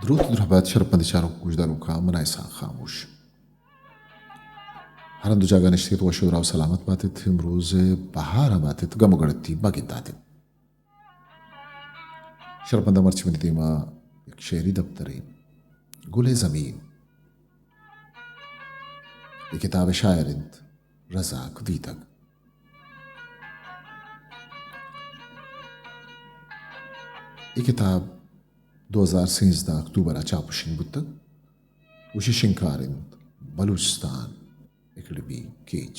دروت درہبات شرپمند چاروک گوشداروکاں، من اسحاق خاموش۔ ہر ہند و جاگہ نشتگت وش و دراہ و سلامت باتت، امروز بہار ہم باتت، گم و گڑتی مگنداتت۔ شرپمند مرچی منی دیما یک شعری دپترے، گل زمین۔ اے کتاب شاعر انت رزاق دیدگ۔ اے کتاب دو ہزار سیزدہ اکتوبر ء چاپ و شنگ بوتگ۔ گوشی شنگکار انت بلوچستان اکیڈمی کیچ۔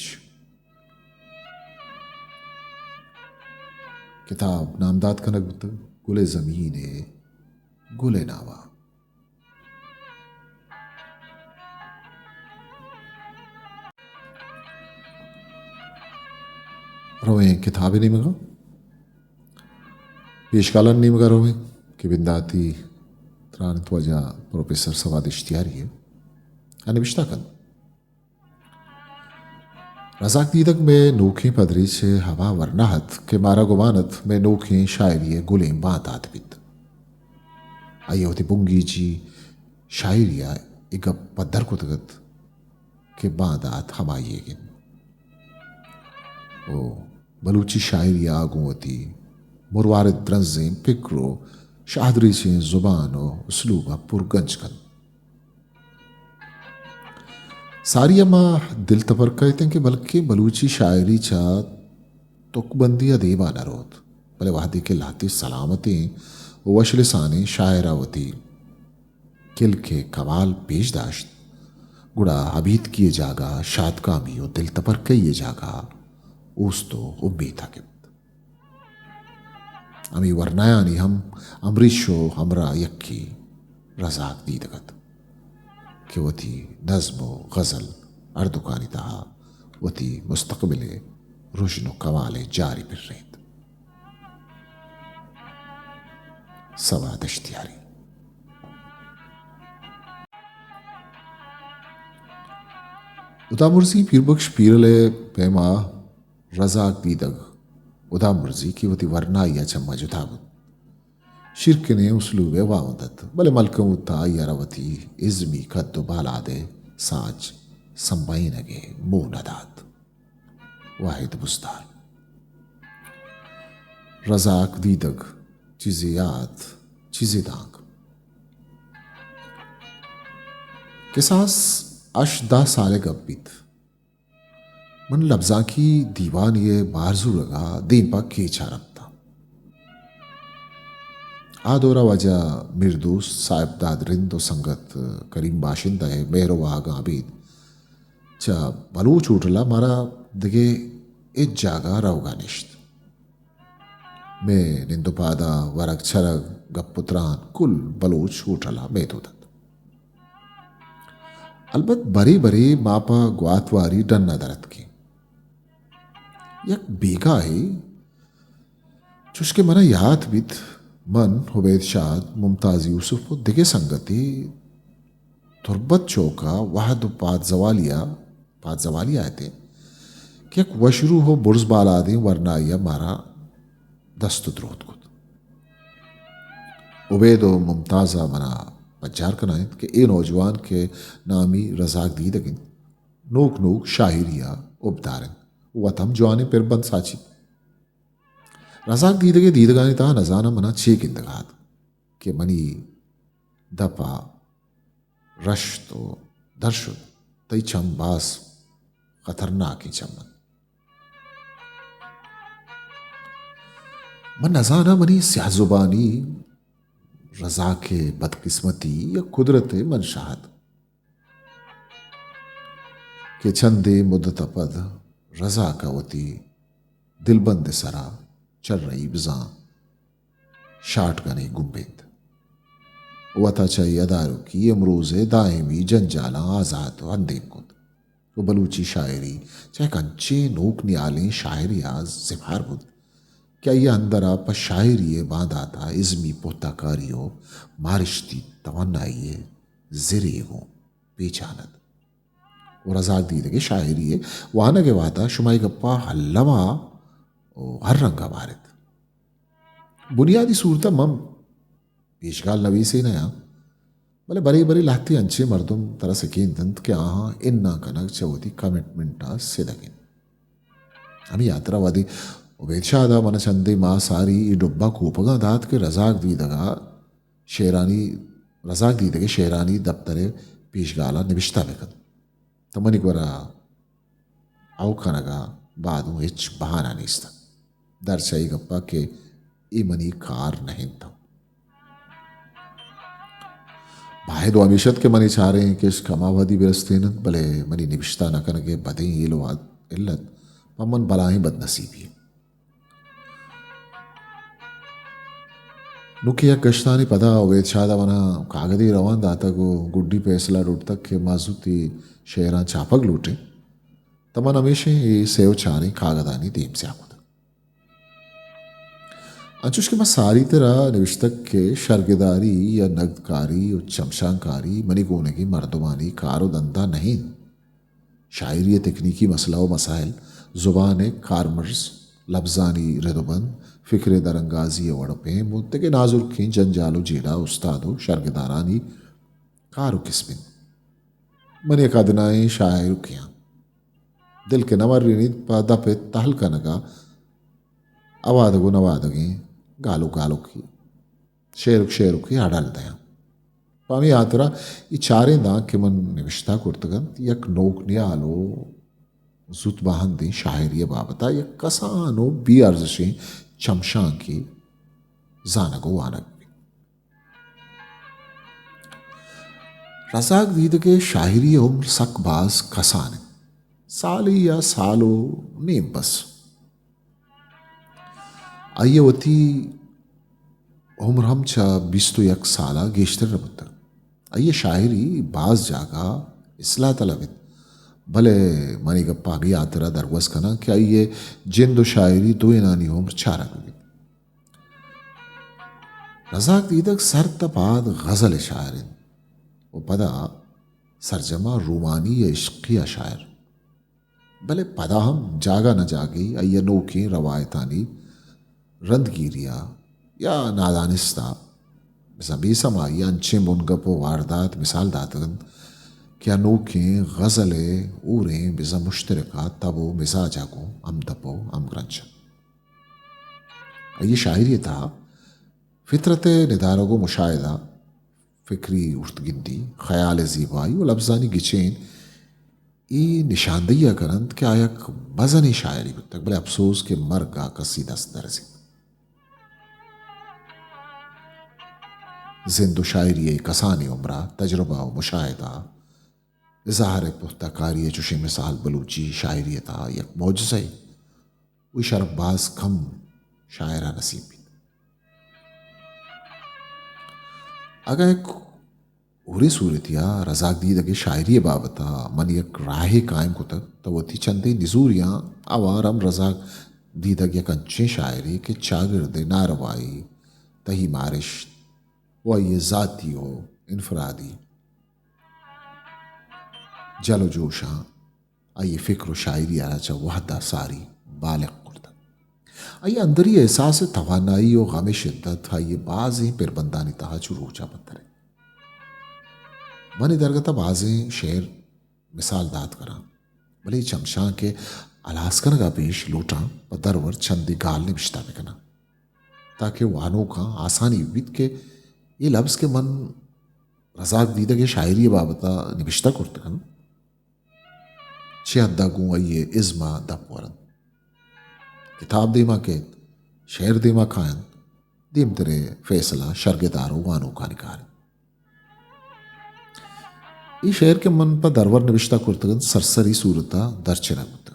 کتاب نامدات کنگ بوتگ گل زمین ء گل ناما۔ رویں کتاب نیمگا، پیشکالان نیمگا رویں کہ بنداتی تران انت واجہ پروفیسر سواد اشتیاری ء نبشتہ کنت۔ رزاق دیدگ مئے نوکیں پدریچ ء ہما ورنا ات کہ مارا گمان ات مئے نوکیں شاعری ء گلیں باندات بیت۔ آئی ء وتی بنگیجی شاعری ء اے گپ پدر کتگ ات کہ باندات ہمائی ئیگ انت۔ او بلوچی شاعری ء گوں وتی مروارد درنزیں پکر و شاہدریچیں زبان و اسلوب ء پرگنج کنت۔ ساری ء ما دل تپر کئیتیں کہ بلکیں بلوچی شاعری چہ تکبندی ء دیما نہ روت، بلے وہدے کہ لہتے سلامتیں و وش لسانیں شاعر ء وتی کلک ء کمال پیش داشت، گڑا ابیتکی ء جاگہ ء شادکامی و دل تپرکئی ء جاگہ ء اوست و امیت ء گپت۔ ہمے ورنایانی ہم امریش و ہمراہ یکے رزاق دیدگ ات کہ وتی نظم و غزل ہردکانی تہا وتی مستقبل ء رژن و کمال ء جاری پرینت۔ سواد اشتیاری۔ ہدامرزی پیربکش پیرل ء پیما رزاک دیدگ ہدامرزی کہ وتی ورنائی ء چماں جتا بوت۔ شیرکنیں اسلوب ء واہند ات، بلے ملکموت ء آئی ء را وتی ازمی کد و بالاد ء ساچ سمبہینگ ء موہ نہ دات۔ واحد بزدار۔ رزاک دیدگ، چیزے یات، چیزے دانگ۔ کساس ہشت دہ سال ء گپ بیت۔ من لبزانکی دیوانے ء بہر زورگ ء دیم پہ کیچ ء رپتاں۔ آ دور ء واجہ میردوست، صاحب داد رند و سنگت کریم باشندہ ء مہر و واہگاں ابید چہ بلوچ ہوٹل ء مارا دگہ ہچ جاگہ ء روگ ء نشت۔ مئے نند و پاد ء ورگ چرگ، گپ و تران کل بلوچ ہوٹل ء مہدود ات۔ البت برے برے ما پہ گواتواری ڈن ء در اتکیں۔ یک بیگاہے چوشکہ من ء یات بیت، من، عبید شاد، ممتاز یوسف و دگہ سنگتے تربت چوک ء وہد و پاد زوالی ء، پاد زوالی ء اتیں کہ یک وشروح و برز بالادیں ورنائی ء مارا دست و دروت کت۔ عبید و ممتاز ء منا پجار کنائینت کہ اے نوجوان کہ نامی رزاک دیدگ انت، نوک نوک شاعری ء ہبدار انت، وت ہم جوانیں پربند ساچیت۔ رزاک دیدگ ء دیدگانی تہا نزاناں منا چے گندگ ء ات کہ منی دپ ء رشت و در شت، تئی چم باز خطرناکیں چم انت۔ من نزاناں منی سیاہ زبانی رزاک ء بدقسمتی یا قدرت ء منشا ات کہ چندے مدت ء پد رزاک ء وتی دلبند ء سرا چرئی بزاں شاٹ گنے گمبیت۔ وتا چہ اے ادارکی امروز ء دائمی جنجالاں آزات و اندیم کت و بلوچی شاعری چہ یک انچیں نوک نیالیں شاعرے ء زمہار بوت کہ آئی ء اندر ء پہ شاعری ء باندات ء ازمی پہتاکاری و مارشتی توانائی ء زرے گوں پیچان ات۔ و رزاک دیدگ ء شاعری ء وانگ ء وہدا شما اے گپاں الما و ہر رنگ ء بارت۔ بنیادی صورت ء من پیشگال نویسے نیاں، بلے برے برے لہتے انچیں مردم ترا سکین دنت کہ آہاں اناں کنگ چہ وتی کمٹمنٹ ءَ سدگ انت۔ ہمے ہاترا وہدے عبید شاد ءَ من چندے ماہ ساری اے ڈبہ کوپگاں دات کہ رزاق دیدگ ءَ شعرانی، رزاق دیدگ ءِ شعرانی دپتر ءِ پیشگال ءَ نبشتہ بہ کنت، تہ منی گورا او کنگ ءَ بعد اوں ہچ بہانہ نیست۔ درچ اے گپ ءَ کہ اے منی کار نہ انت۔ باید و ہمیش ات کہ منی چاریں کشک ہما وہدی بہ رستین انت، بلے منی نبشتہ نہ کنگ ءِ بدیں ہیل و علت پہ من بلاہیں بدنصیبی انت۔ نوں کہ یک گشتانی پدا عبید شاد ءَ منا کاگدے روان داتگ و گڈی پیسلہ لوٹتگ کہ ما زوت اے شعراں چاپگ لوٹیں، تہ من ہمیشیں اے سے و چاریں کاگدانی دیم سیاہ کتگ۔ انچوش کہ من ساری ترا نوشتگ کہ شرگداری یا نگدکاری و چمشانکاری منی گونگیں مردمانی کار و دندا نہ انت۔ شاعری ءِ تکنیکی مسئلہ و مسائل، زبان ءِ کارمرز، لبزانی رد و بند، فکر ءِ درانگازی ءِ وڑ و پیم و دگہ نازرکیں جنجال و جیڑہ استاد و شرگدارانی کار و کسب انت۔ من یک ادنائیں شاعرکے آں۔ دل کہ نہ مرینیت پہ دپ ءِ تہل کنگ ءَ اوادگ و نوادگیں گالوک گالوکی، شعرک شعرکی ہڈل دیاں۔ پہ ہمے ہاترا اے چاریں دانک کہ من نبشتہ کرتگ انت، یک نوک نیال و زوت باہندیں شاعری ءِ بابت ءَ یک کسان و بے ارزشیں چمشانکے زانگ و وانگ بیت۔ رزاق دیدگ ءِ شاعری ءِ عمر سک باز کسان انت، سالے یا سال و نیم بس۔ آئی ءِ وتی عمر ہم چہ بیست و یک سال ءَ گیشتر نہ بوتگ۔ آئی ءِ شاعری باز جاگہ اصلاح طلب انت، بلے من اے گپ ءَ ہمے ہاترا درگوز کناں کہ آئی ءِ جند و شاعری دوئینانی عمر چارگ بہ بیت۔ رزاق دیدگ سر تہ پاد غزل ءِ شاعر انت و پدا سرجم ءَ رومانی یا عشقی ءِ شاعر۔ بلے پدا ہم جاگہ نہ جاگہے آئی ءَ نوکیں روایتانی رندگیری ءَ یا نادانست ءَ بزاں بے سمائی ءَ انچیں بنگپ و واردات مثال داتگ انت کہ آ نوکیں غزل ءِ ہوریں بزاں مشترکہ تب و مزاج ءَ گوں ہمدپ و ہمگرنچ انت۔ آئی ءِ شاعری ءِ تہا فطرت ءِ ندارگ و مشاہدہ، فکری ارتگندی، خیال ءِ زیبائی و لبزانی گچین اے نشاندہی ءَ کن انت کہ آ یک مزنیں شاعرے بوتگ، بلے اپسوز کہ مرگ ءَ کسی دست نہ رسیت۔ زند و شاعری ءِ کسانیں عمر ءَ تجربہ و مشاہدہ، اظہار ءِ پختہ کاری ءِ چشیں مثال بلوچی شاعری ءِ تہا یک معجزہ یے۔ اے شرپ باز کم شاعر ءَ نصیب بیت۔ اگاں یک ہوریں صورتے ءَ رزاق دیدگ ءِ شاعری ءِ بابت ءَ من یک راہے قائم کتگ، تہ وتی چندیں نزوریاں ہوار ہم رزاق دیدگ یک انچیں شاعرے کہ چاگرد ءِ ناروائی، تہی مارشت و آئی ءِ ذاتی و انفرادی جل و جوشاں آئی ءِ فکر و شاعری ءَ را چہ وہد ءَ ساری بالغ کرتگ۔ آئی ءِ اندری احساس ءِ توانائی و غم ءِ شدت آئی ءِ بازیں پربندانی تہا چو روچ ءَ پدر انت۔ من اے درگت ءَ بازیں شعر مثال دات کناں، بلے اے چمشانک ءِ ہلاس کنگ ءَ پیش لوٹاں پہ درور چندے گال نبشتہ بہ کناں، تاکہ وانوکاں آسانی بیت کہ اے لبز کہ من رزاق دیدگ ءِ شاعری ءِ بابت ءَ نبشتہ کرتگ انت، چہ حد ءَ گوں آئی ءِ ازم ءَ دپ ورنت۔ کتاب دیما کیت، شعر دیما کاینت، دیمتر ءِ فیصلہ شرگدار و وانوکانی کار انت۔ اے شعر کہ من پہ درور نبشتہ کرتگ انت، سرسری صورت ءَ درچنگ بوتگ۔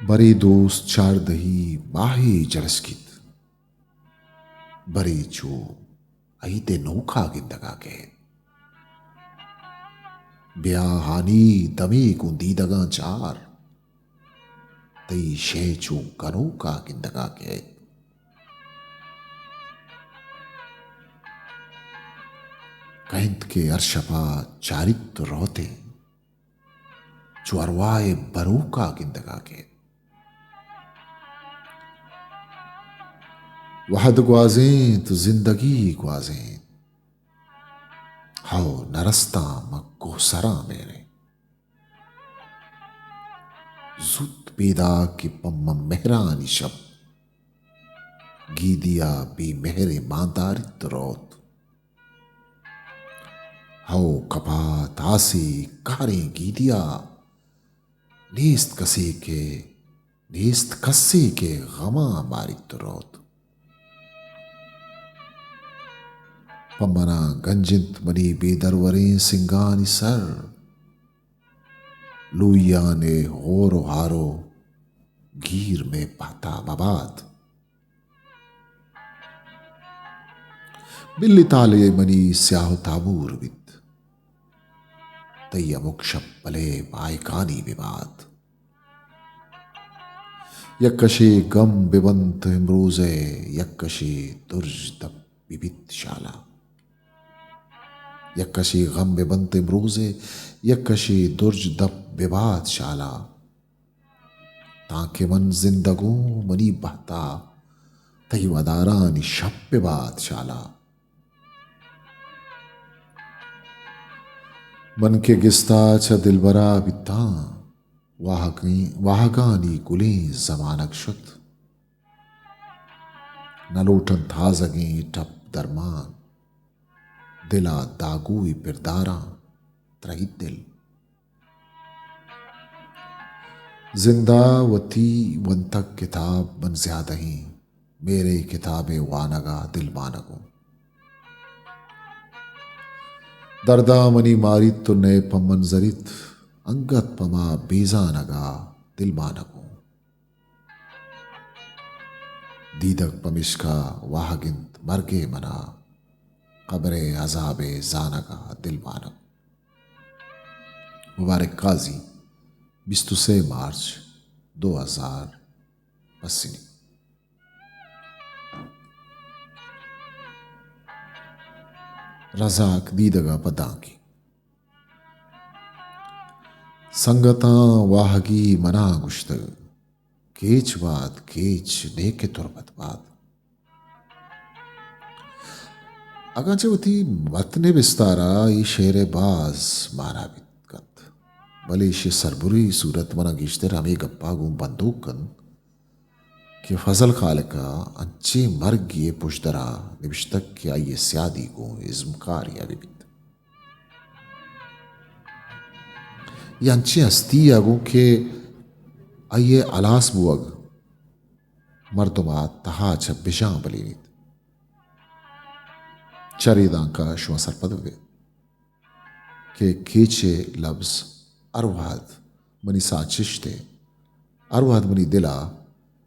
برے دوست چاردہی ماہے جلسکیت، برے چو عید نوکا گندگا کیت۔ بیا ہانی دمے گوں دیدگاں چار، تئی شے چو گنوکا گندگا کیت۔ کئے انت کہ ہر شپا چاریت روتیں، چو ارواہ بروکا گندگا کیت۔ وہد گوازینت، زندگی گوازینت۔ ہئو، نرستاں من کوہسراں میریں۔ زوت پیداک کہ پہ من مہرانی شپ، گیدی ءَ بے مہریں مان داریت روت۔ ہئو، کپات آسے کاریں گیدی ءَ، نیست کسے کہ، نیست کسے کہ غماں ماریت روت۔ پہ منا گنج انت منی بے دروریں سنگانی سر، لوئیان ءِ ہور و ہار و گیر مئے پہتا مبات۔ بلی تالے منی سیاہ و تامور بیت، تئی ہمک شپ بلے ماہکانی ببات۔ یک کشے گم ببنت امروز ءَ، یک کشے درج دپ ببیت شالا۔ یک کشے غم ببنت امروز ءَ، یک کشے درج دپ ببات شالا۔ تانکہ من زندگوں منی بہتا، تئی ودارانی شپ ببات شالا۔ من کہ گستا چہ دلبرا بیتاں، واہگیں، واہگانی گلیں زمانگ شت۔ نہ لوٹن تازگیں ٹپ درمان، دلا داگوئی پرداراں ترئی دل۔ زندا وتی ونتگ کتاب من زیادہیں، میرے کتابے وانگا دلمانگوں۔ دردا منی ماریت تو نئے پہ منظریت، انگت پہ ما بیزانگا دلمانگوں۔ دیدگ پمیشکا واہگ انت مرگے منا، قبرے عذابے زانگا دلمانگ۔ مبارک قاضی، بیست و سے مارچ دو ہزار پسنی۔ رزاک دیدگا پہ دانکی۔ سنگتاں واہگی منا گوشتگ، کیچ بات، کیچ نیک تربت بات۔ اگاں چہ وتی متن ءِ بستارا اے شعر ءِ باز مانا بیت کنت، بلے ایشی ءِ سربری صورت منا گیشتر ہمے گپا گوں بندوک کنت کہ فضل خالق ءَ انچیں مرگے ءِ پژدرا نبشتگ کہ آئی ءِ سیادی گوں ازمکارے ءَ بہ بیت۔ یا انچیں ہستی ءَ گوں کہ آئی ءِ ہلاس بوگ مردم ءَ تہا چہ بژاں بلینیت۔ چرے دانکہ شما سرپد بہ بئے کہ کیچ ءِ لبز ہر وہد منی ساچشت ءِ، ہر وہد منی دل ءَ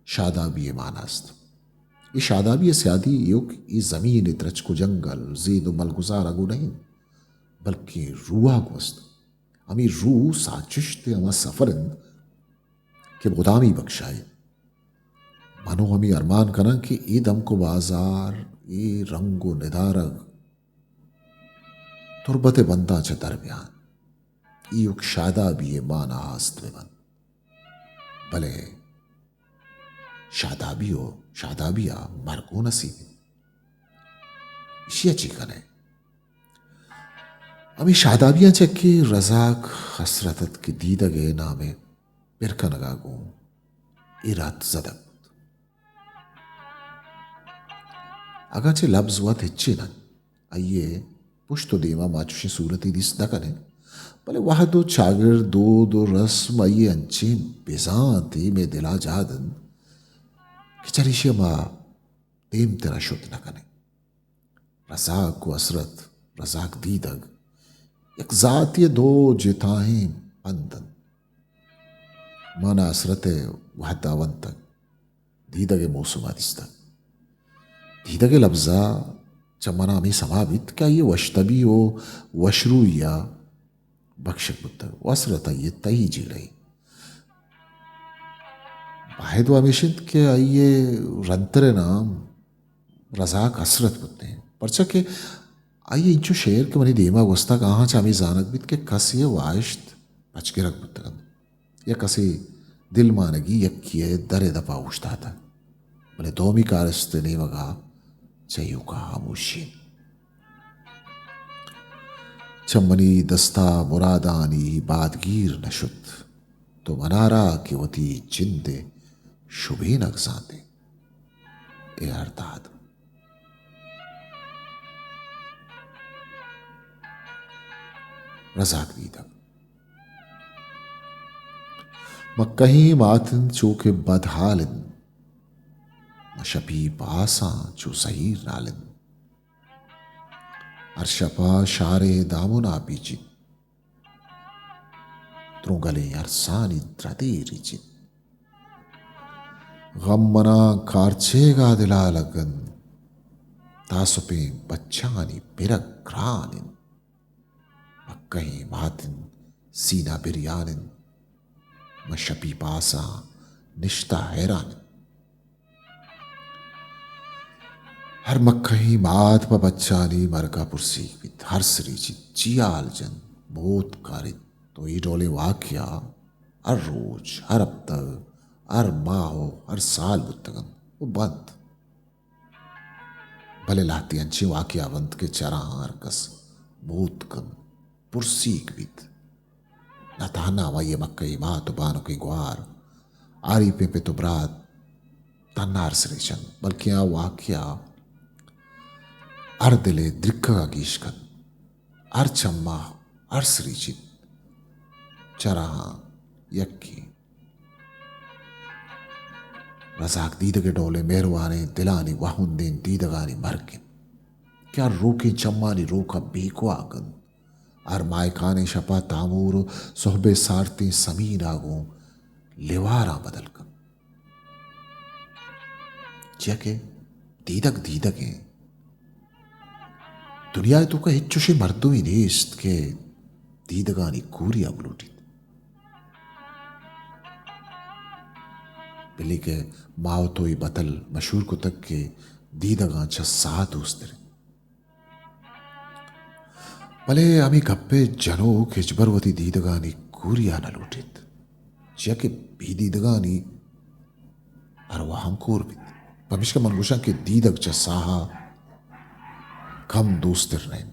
شادابی ءِ مانا است۔ اے شادابی ءِ سیادی ایوک اے زمین ءِ درچک و جنگل، زید و ملگزار ءَ گوں نہ انت، بلکیں روح ءَ گوں است۔ ہمے روح ساچشت ءِ ہما سفر انت کہ مدامی بکشائیت۔ من و ہمے ارمان کناں کہ اے دمک و بازار، اے رنگ و ندارگ تربت ءِ بنداں چہ در بیان۔ ایوک شادابی ءِ مانا ہست بہ بنت۔ بلے شادابی و شادابی ءَ مرگ و نصیب انت۔ ایشی ءَ چی کنئے؟ ہمے شادابیاں چہ کہ رزاک حسرت ات کہ دیدگ ءِ نام ءِ پر کنگ ءَ گوں اے رات زدگ بوت۔ اگاں چہ لبز وت ہچی نہ انت، آئی ءِ پشت و دیما ما چوشیں صورتے دیست نہ کنیں، بلے وہد و چاگرد، دود و رسم آئی ءِ انچیں بزانتے مئے دل ءَ جاہ دنت کہ چریشی ءَ ما دیمتر ءَ شت نہ کنیں۔ رزاک و حسرت، رزاک دیدگ، یک ذاتی ءُ دو جتاہیں پند انت۔ من حسرت ءِ وھد ءَ ونتگ، دیدگ ءِ موسم ءَ دیستگ۔ دیدگ ءِ لبز ءَ چہ من ءَ ہمے سما بیت کہ آئی ءِ وشتبی ءُ وشروئی ءَ بکشگ بوتگ ءُ حسرت آئی ءِ تہی جیڑہ ءَ۔ باید وَ ہمیش انت کہ آئی ءِ رندتر ءِ نام رزاک حسرت بوتیں، پرچا کہ آئی ءِ انچو شعر کہ منی دیم ءَ گوستگ، آہاں چہ ہمے زانگ بیت کہ کسے ءِ واہشت پچ گرگ بوتگ انت یا کسے دلمانگی یکے ءِ در ءِ دپ ءَ اوشتاتگ، بلے دومی کارست ءِ نیمگ ءَ چہ ایوک ءَ ہاموشی انت۔ چہ منی دست ءَ مرادانی بادگیر نہ شت۔ تو منارا کہ وتی جند ءِ شبینگ زانت ئے۔ اے ہرداد۔ رزاک دیدگ۔ مکہیں مات انت چو کہ بدحال انت، ماں شپی پاساں چو زہیر نال انت۔ ہر شپ ءَ شار ءِ دامن ءَ پیچیت، ترونگلیں ارسانی دردے ریچیت۔ غم منا کارچیگ ءَ دل ءَ لگ انت، تاسپیں بچانی پرگ گران انت۔ مکہیں مات انت، سینہ بریان انت، من شپی پاساں نشتہ حیران انت۔ ہر مکہیں مات پہ بچانی مرگ ءَ پرسیگ بیت، ہر سری چیت، چی حال جنت، موت کاریت۔ تو اے ڈولیں واقعہ ہر روچ، ہر ہپتگ، ہر ماہ ءُ ہر سال بوتگ انت ءُ بنت۔ بلے لہتے انچیں واقعہ بنت کہ چراہاں ہر کس موت کنت، پرسیگ بیت۔ نہ تہنا ہمائی ءِ مکئی مات ءُ بانکیں گوار، آریپیں پت ءُ برات تہنا ارس ریچنت، بلکیں آ واقعہ ہر دل ءِ درکگ ءَ گیش کنت، ہر چم ءَ ارس ریچیت، چراہاں یکیں رزاک دیدگ ءِ ڈولیں مہروانیں دلانی واہندیں دیدگانی مرگ انت کہ ہر روکیں چمانی روک ءَ بیگواہ کنت، ہر ماہکانیں شپ ءَ تامور ءُ سہب ءِ سارتیں سمین ءَ گوں لیواراں بدل کنت۔ چیا کہ دیدگ دیدگ انت۔ دنیا ءِ توکا ہچ چوشیں مردمے نیست کہ دیدگانی کوری ءَ بلوٹیت۔ بلے کہ ما ءُ تو اے بتل مشہور کتگ کہ دیدگاں چہ ساہ دوستر انت۔ بلے ہمے گپ ءِ جنوک ہچبر وتی دیدگانی کوری ءَ نہ لوٹیت، چیا کہ بے دیدگانی ارواہ ہم کور بیت۔ پمیشکا من گوشاں کہ دیدگ چہ ساہ ءَ کم دوستر نہ انت۔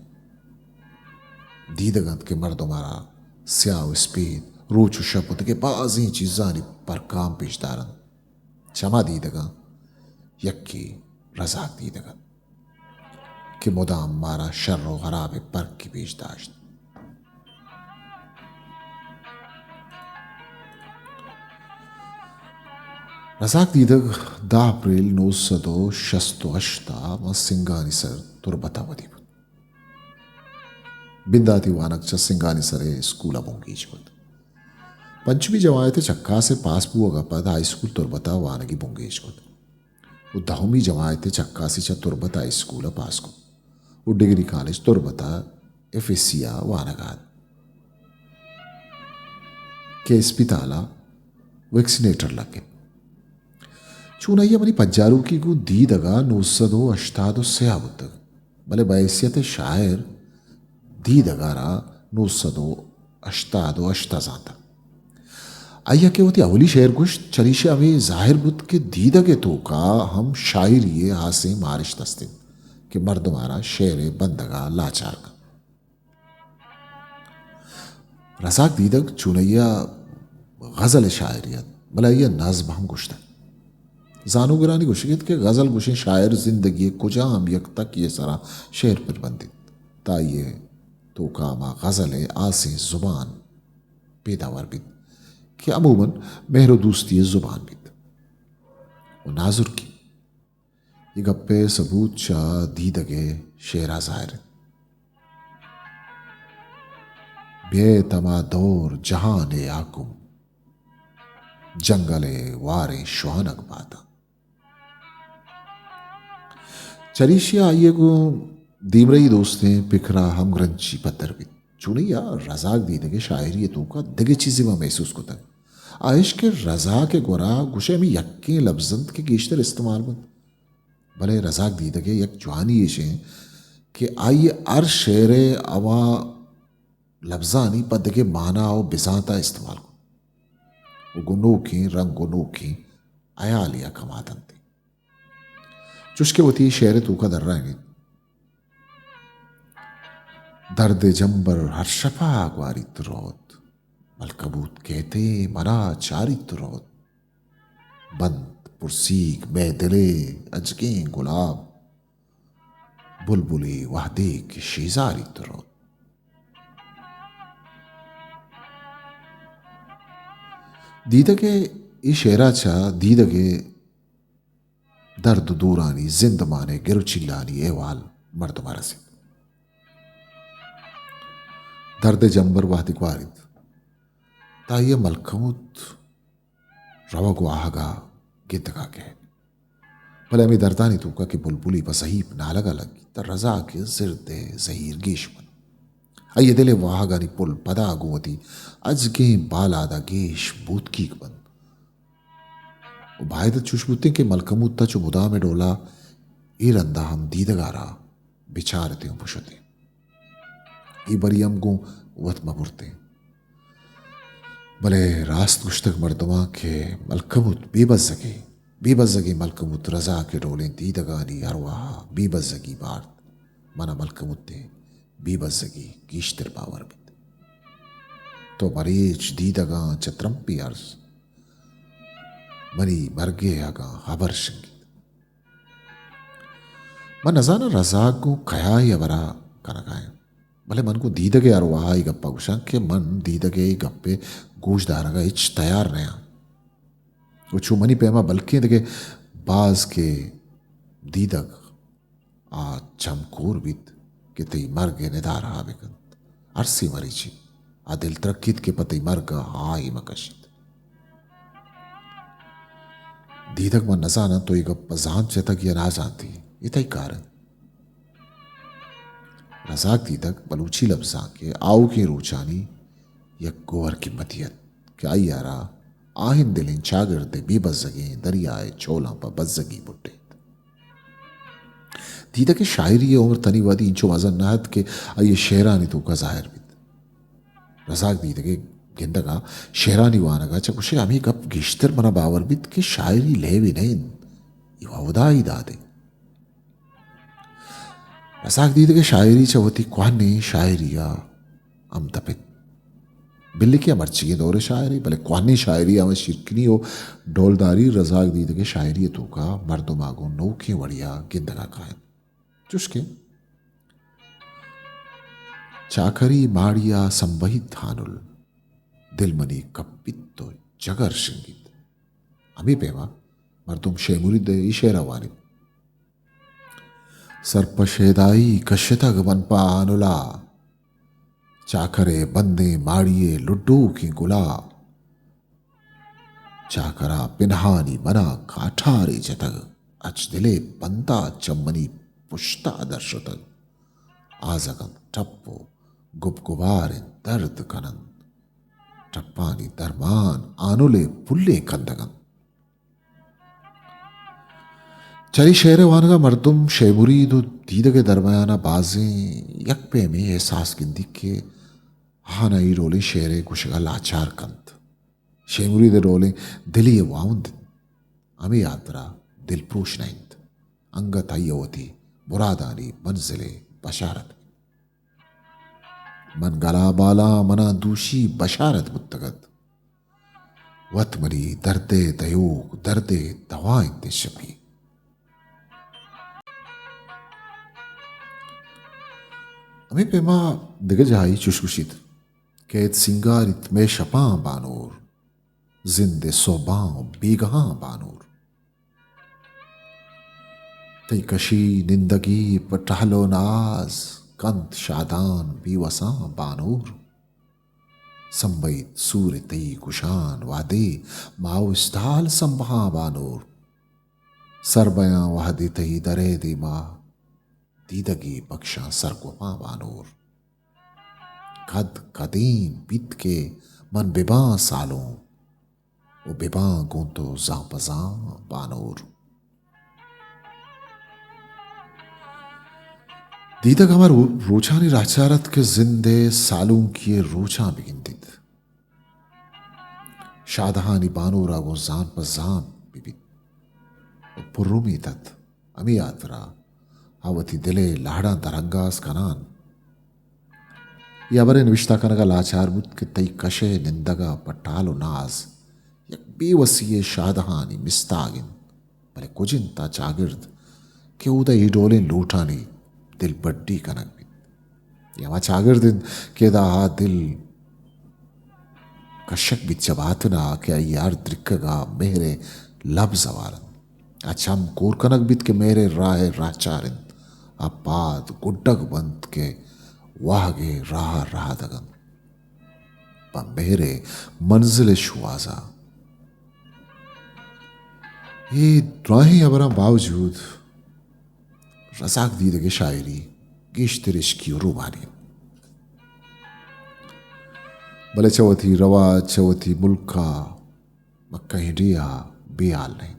دیدگ انت کہ مردم ءَ را سیاہ ءُ اسپیت، روچ ءُ شپ ءُ دگہ بازیں چیزانی پرکام پیش دار انت۔ چہ ہما دیدگاں یکے رزاک دیدگ انت کہ مدام مارا شر ءُ ہراب ءِ پرکے پیش داشت۔ رزاک دیدگ دہ اپریل نو سد ءُ شست ءُ ہشت ءَ ماں سنگانی سر تربت ءَ ودی بوت۔ بنداتی وانگ چہ سنگانی سر ءِ اسکول ءَ بنگیج کت۔ پنچمی جماعت ءِ چکاس ءِ پاس بوگ ءَ پد ہائی اسکول تربت ءَ وانگی بنگیج کت ءُ دہمی جماعت ءِ چکاسی چہ تربت ہائی اسکول ءَ پاس کت ءُ ڈگری کالج تربت ءَ ایف ایس سی ءَ وانگ ءَ ات کہ اسپتال ءَ ویکسینیٹر لگ انت۔ چونائی ءَ منی پجاروکی گوں دیدگ ءَ نو سد ءُ ہشتاد ءُ سے ءَ بوتگ، بلے بحیثیت شاعر دیدگ ءَ را نو سد ءُ ہشتاد ءُ ہشت ءَ زانتگ۔ آئی ءَ کہ وتی اولی شعر گوشت، چریشی ءَ ہمے ظاہر بوت کہ دیدگ ءِ توکا ہم شاعری ءِ ہاسیں مارشت است انت کہ مردم ءَ را شعر ءِ بندگ ءَ لاچار کنت۔ رزاک دیدگ چونائی ءَ غزل ءِ شاعرے ات، بلے آئی ءَ نظم ہم گوشتگ۔ زانوگرانی گوشگ انت کہ غزل گوشیں شاعر زندگی ءِ کجام یک تکی ءِ سرا شعر پر بندیت، تاں آئی ءِ توکا ہما غزل ءِ ہاسیں زبان پیداور بیت کہ عموماً مہر ءُ دوستی ءِ زبان بیت۔ ءُ نازرکی اے گپ ءِ ثبوت چہ دیدگ ءِ شعر ءَ ظاہر انت۔ بیت ہما دور جہان ءِ حاکم، جنگل ءِ واریں شوانگ باتاں۔ چریشی ءَ آئی ءِ گوں دیمرئی دوستیں پکر ءَ ہمگرنچی پدر بیت۔ چونائی ءَ رزاک دیدگ ءِ شاعری ءِ توکا دگہ چیزے ما محسوس کتگ، آ ایش کہ رزاک ءِ گورا گوشئے ہمے یکیں لبز انت کہ گیشتر استعمال بنت۔ بلے رزاک دیدگ ءِ یک جوانی ایش انت کہ آئی ءِ ہر شعر ءِ ہما لبزانی پہ دگہ مانا ءُ بزانت ءَ استعمال کت ءُ گوں نوکیں رنگ ءُ نوکیں ہیالے ءَ کمادنت۔ چوشکہ وتی شعر ءِ توکا درائینیت۔ درد ءِ جمبر ہر شپا گواریت روت، ملکبوت کیتے منا چاریت روت۔ بنت پرسیگ مئے دل ءِ اجگیں گلاب، بلبلے وہدے کہ شیزاریت روت۔ دیدگ ءِ اے شعرا چہ دیدگ ءِ درد و دورانی، زندمان ءِ گر و چیلانی احوال مردم ءَ رسیت۔ درد ءِ جمبر وہدے گواریت، تہ آئی ءَ ملکموت روگ و آہگ ءَ گندگ ءَ کئیت۔ بلے ہمے دردانی توکا کہ بلبلے پہ زہیپ نالگ ءَ لگیت، تہ رزاک ءِ زرد ءِ زہیر گیش بنت۔ آئی ءِ دل ءِ واہگانی پل پدا گوں وتی اجگیں بالاد ءَ گیش بوتکیگ بنت۔ و باید ات چوش بوتیں کہ ملکموت ءَ چو مدام ءِ ڈولا اے رندا ہم دیدگ ءَ را بچارتیں و بشتیں۔ اے بری ہم گوں وت مہ برتیں۔ بلے راست گوشتگ مردماں کہ ملکموت بے بزگیں، بے بزگیں ملکموت رزاک ءِ ڈولیں دیدگانی ارواہ ءَ بے بزگی بارت۔ من ءَ ملکموت ءِ بے بزگی گیشتر باور بیت۔ تو مریچ دیدگاں چہ ترمپی ارز، منی مرگ ءِ اگاں ہبر شنگیت۔ من نزاناں رزاک گوں کیا اے ہبرا کنگا انت، بلے من گوں دیدگ ءِ ارواہ ءَ اے گپا گوشاں کہ من دیدگ ءِ اے گپ ءِ گوش دارگ ءَ ہچ تیار نیاں۔ و چو منی پیما بلکیں دگہ باز کہ دیدگ آ چم کور بیت کہ تئی مرگ ءِ ندارہ ءَ بہ کنت۔ ارسے مریچی، آ دل ترکیت کہ پہ تئی مرگ ءَ آہے مہ کشیت۔ دیدگ، من نزاناں تو اے گپ ءَ زانت جتگ یا نازانتی، اے تئی کار انت۔ رزاک دیدگ بلوچی لبزانک ءِ آؤکیں روچانی یک گوہر قیمتی ات کہ آئی ءَ را آہن دلیں چاگرد ءِ بے بزگیں دریا ءِ چولاں پہ بزگی بڈیت۔ دیدگ ءِ شاعری ءِ عمر تنی وہدی انچو مزن نہ ات کہ آئی ءِ شعرانی توکا ظاہر بیت۔ رزاک دیدگ ءِ گندگ ءَ، شعرانی وانگ ءَ چہ گوشے ہمے گپ گیشتر منا باور بیت کہ شاعری لیبے نہ انت، اے وہدائی دادے۔ رزاک دیدگ ءِ شاعری چہ وتی کوہنیں شاعری ءَ ہم دپت۔ بلے کہ مرچیگیں دور ءِ شاعری، بلے کوہنیں شاعری ءَ ہم شیرکنی و ڈولداری رزاک دیدگ ءِ شاعری ءِ توکا مردم ءَ گوں نوکیں وڑے ءَ گندگ ءَ کاینت۔ چوش کہ چاکری ماڑی ءَ سمبہیت ہانل، دل منی کپیت و جگر شنگیت۔ ہمے پیما مردم شے مرید ءِ اے شعر ءَ وانیت۔ سر پہ شیدائی کشتگ من پہ آنلا، چاکر ءِ بندیں ماڑی ءِ لڈوکیں گلا۔ چاکر ءَ پنہانی من ءَ کاٹارے جتگ، اچ دل ءِ بند ءَ چہ منی پشت ءَ در شتگ۔ آزگ انت ٹپ و گبگباریں درد کن انت۔ ٹپانی درمان آنل ءِ پلیں کندگ انت۔ چہ اے شعر ءِ وانگ ءَ مردم شے مرید و دیدگ ءِ درمیان ءَ بازیں یک پیمیں احساس گندیت کہ آہاں اے ڈولیں شعر ءِ گوشگ ءَ لاچار کنت۔ شے مرید ءِ ڈولیں دلی ءِ واہند انت۔ ہمے ہاترا دلپروش نہ انت۔ انگت آئی ءَ وتی مرادانی منزل ءِ بشارت۔ من گلا بالاں، منا دوشی بشارت بوتگ ات۔ وت منی درد ءِ دئیوک، درد ءِ دوا انت اے شپی۔ ہمے پیما دگہ جاہے چوش گوشیت، کئیت سینگاریت مئے شپاں بانور، زند ءِ سہباں و بیگہاں بانور۔ تئی کشی نندگی پہ ٹہل و ناز، کنت شادان بیوساں بانور۔ سمبئیت سور تئی گشان وہدے، ما و استال سمبہاں بانور۔ سر بیاں وہدے تئی درئے دیما، دیدگے بکشاں سرگپاں بانور۔ کد کدیم بیت کہ من بباں سالونک، و بباں گوں تو زان پہ زان بانور۔ دیدگ ہما رو-، روچانی راہچار ات کہ زند ءِ سالونکی ءِ روچاں بگندیت۔ شادہانی بانور ءَ گوں زان پہ زان ببیت و پر امیت ات۔ ہمے ہاترا آ وتی دل ءِ لہڑاں درانگاز کنان۔ اے ہبر ءِ نبشتہ کنگ ءَ لاچار بوت کہ تئی کش ءِ نندگ ءَ پہ ٹال ءُ ناز یک بے وسی ءِ شادہانی مستاگ انت، بلے کج انت آ چاگرد کہ اودا اے ڈولیں لوٹانی دلبڈی کنگ بیت؟ اے ہما چاگرد انت کہ ادا آ دل کشگ بیت چہ باتن ءَ کہ آئی ءِ ہر درکگ ءَ مہر ءِ لبز ہوار انت۔ آ چم کور کنگ بیت کہ مہر ءِ راہ ءِ راہچار انت۔ آ پاد گڈگ بنت کہ واہگ ءِ راہ ءَ رہادگ انت۔ پہ مہر ءِ منزل ءِ شوہاز ءَ۔ اے دراہیں ہبراں باوجود رزاک دیدگ ءِ شاعری گیشتر عشقی ءُ رومانی انت۔ بلے چہ وتی رواج، چہ وتی ملک ءَ مکہ ہنڈی ءَ بے حال نہ انت۔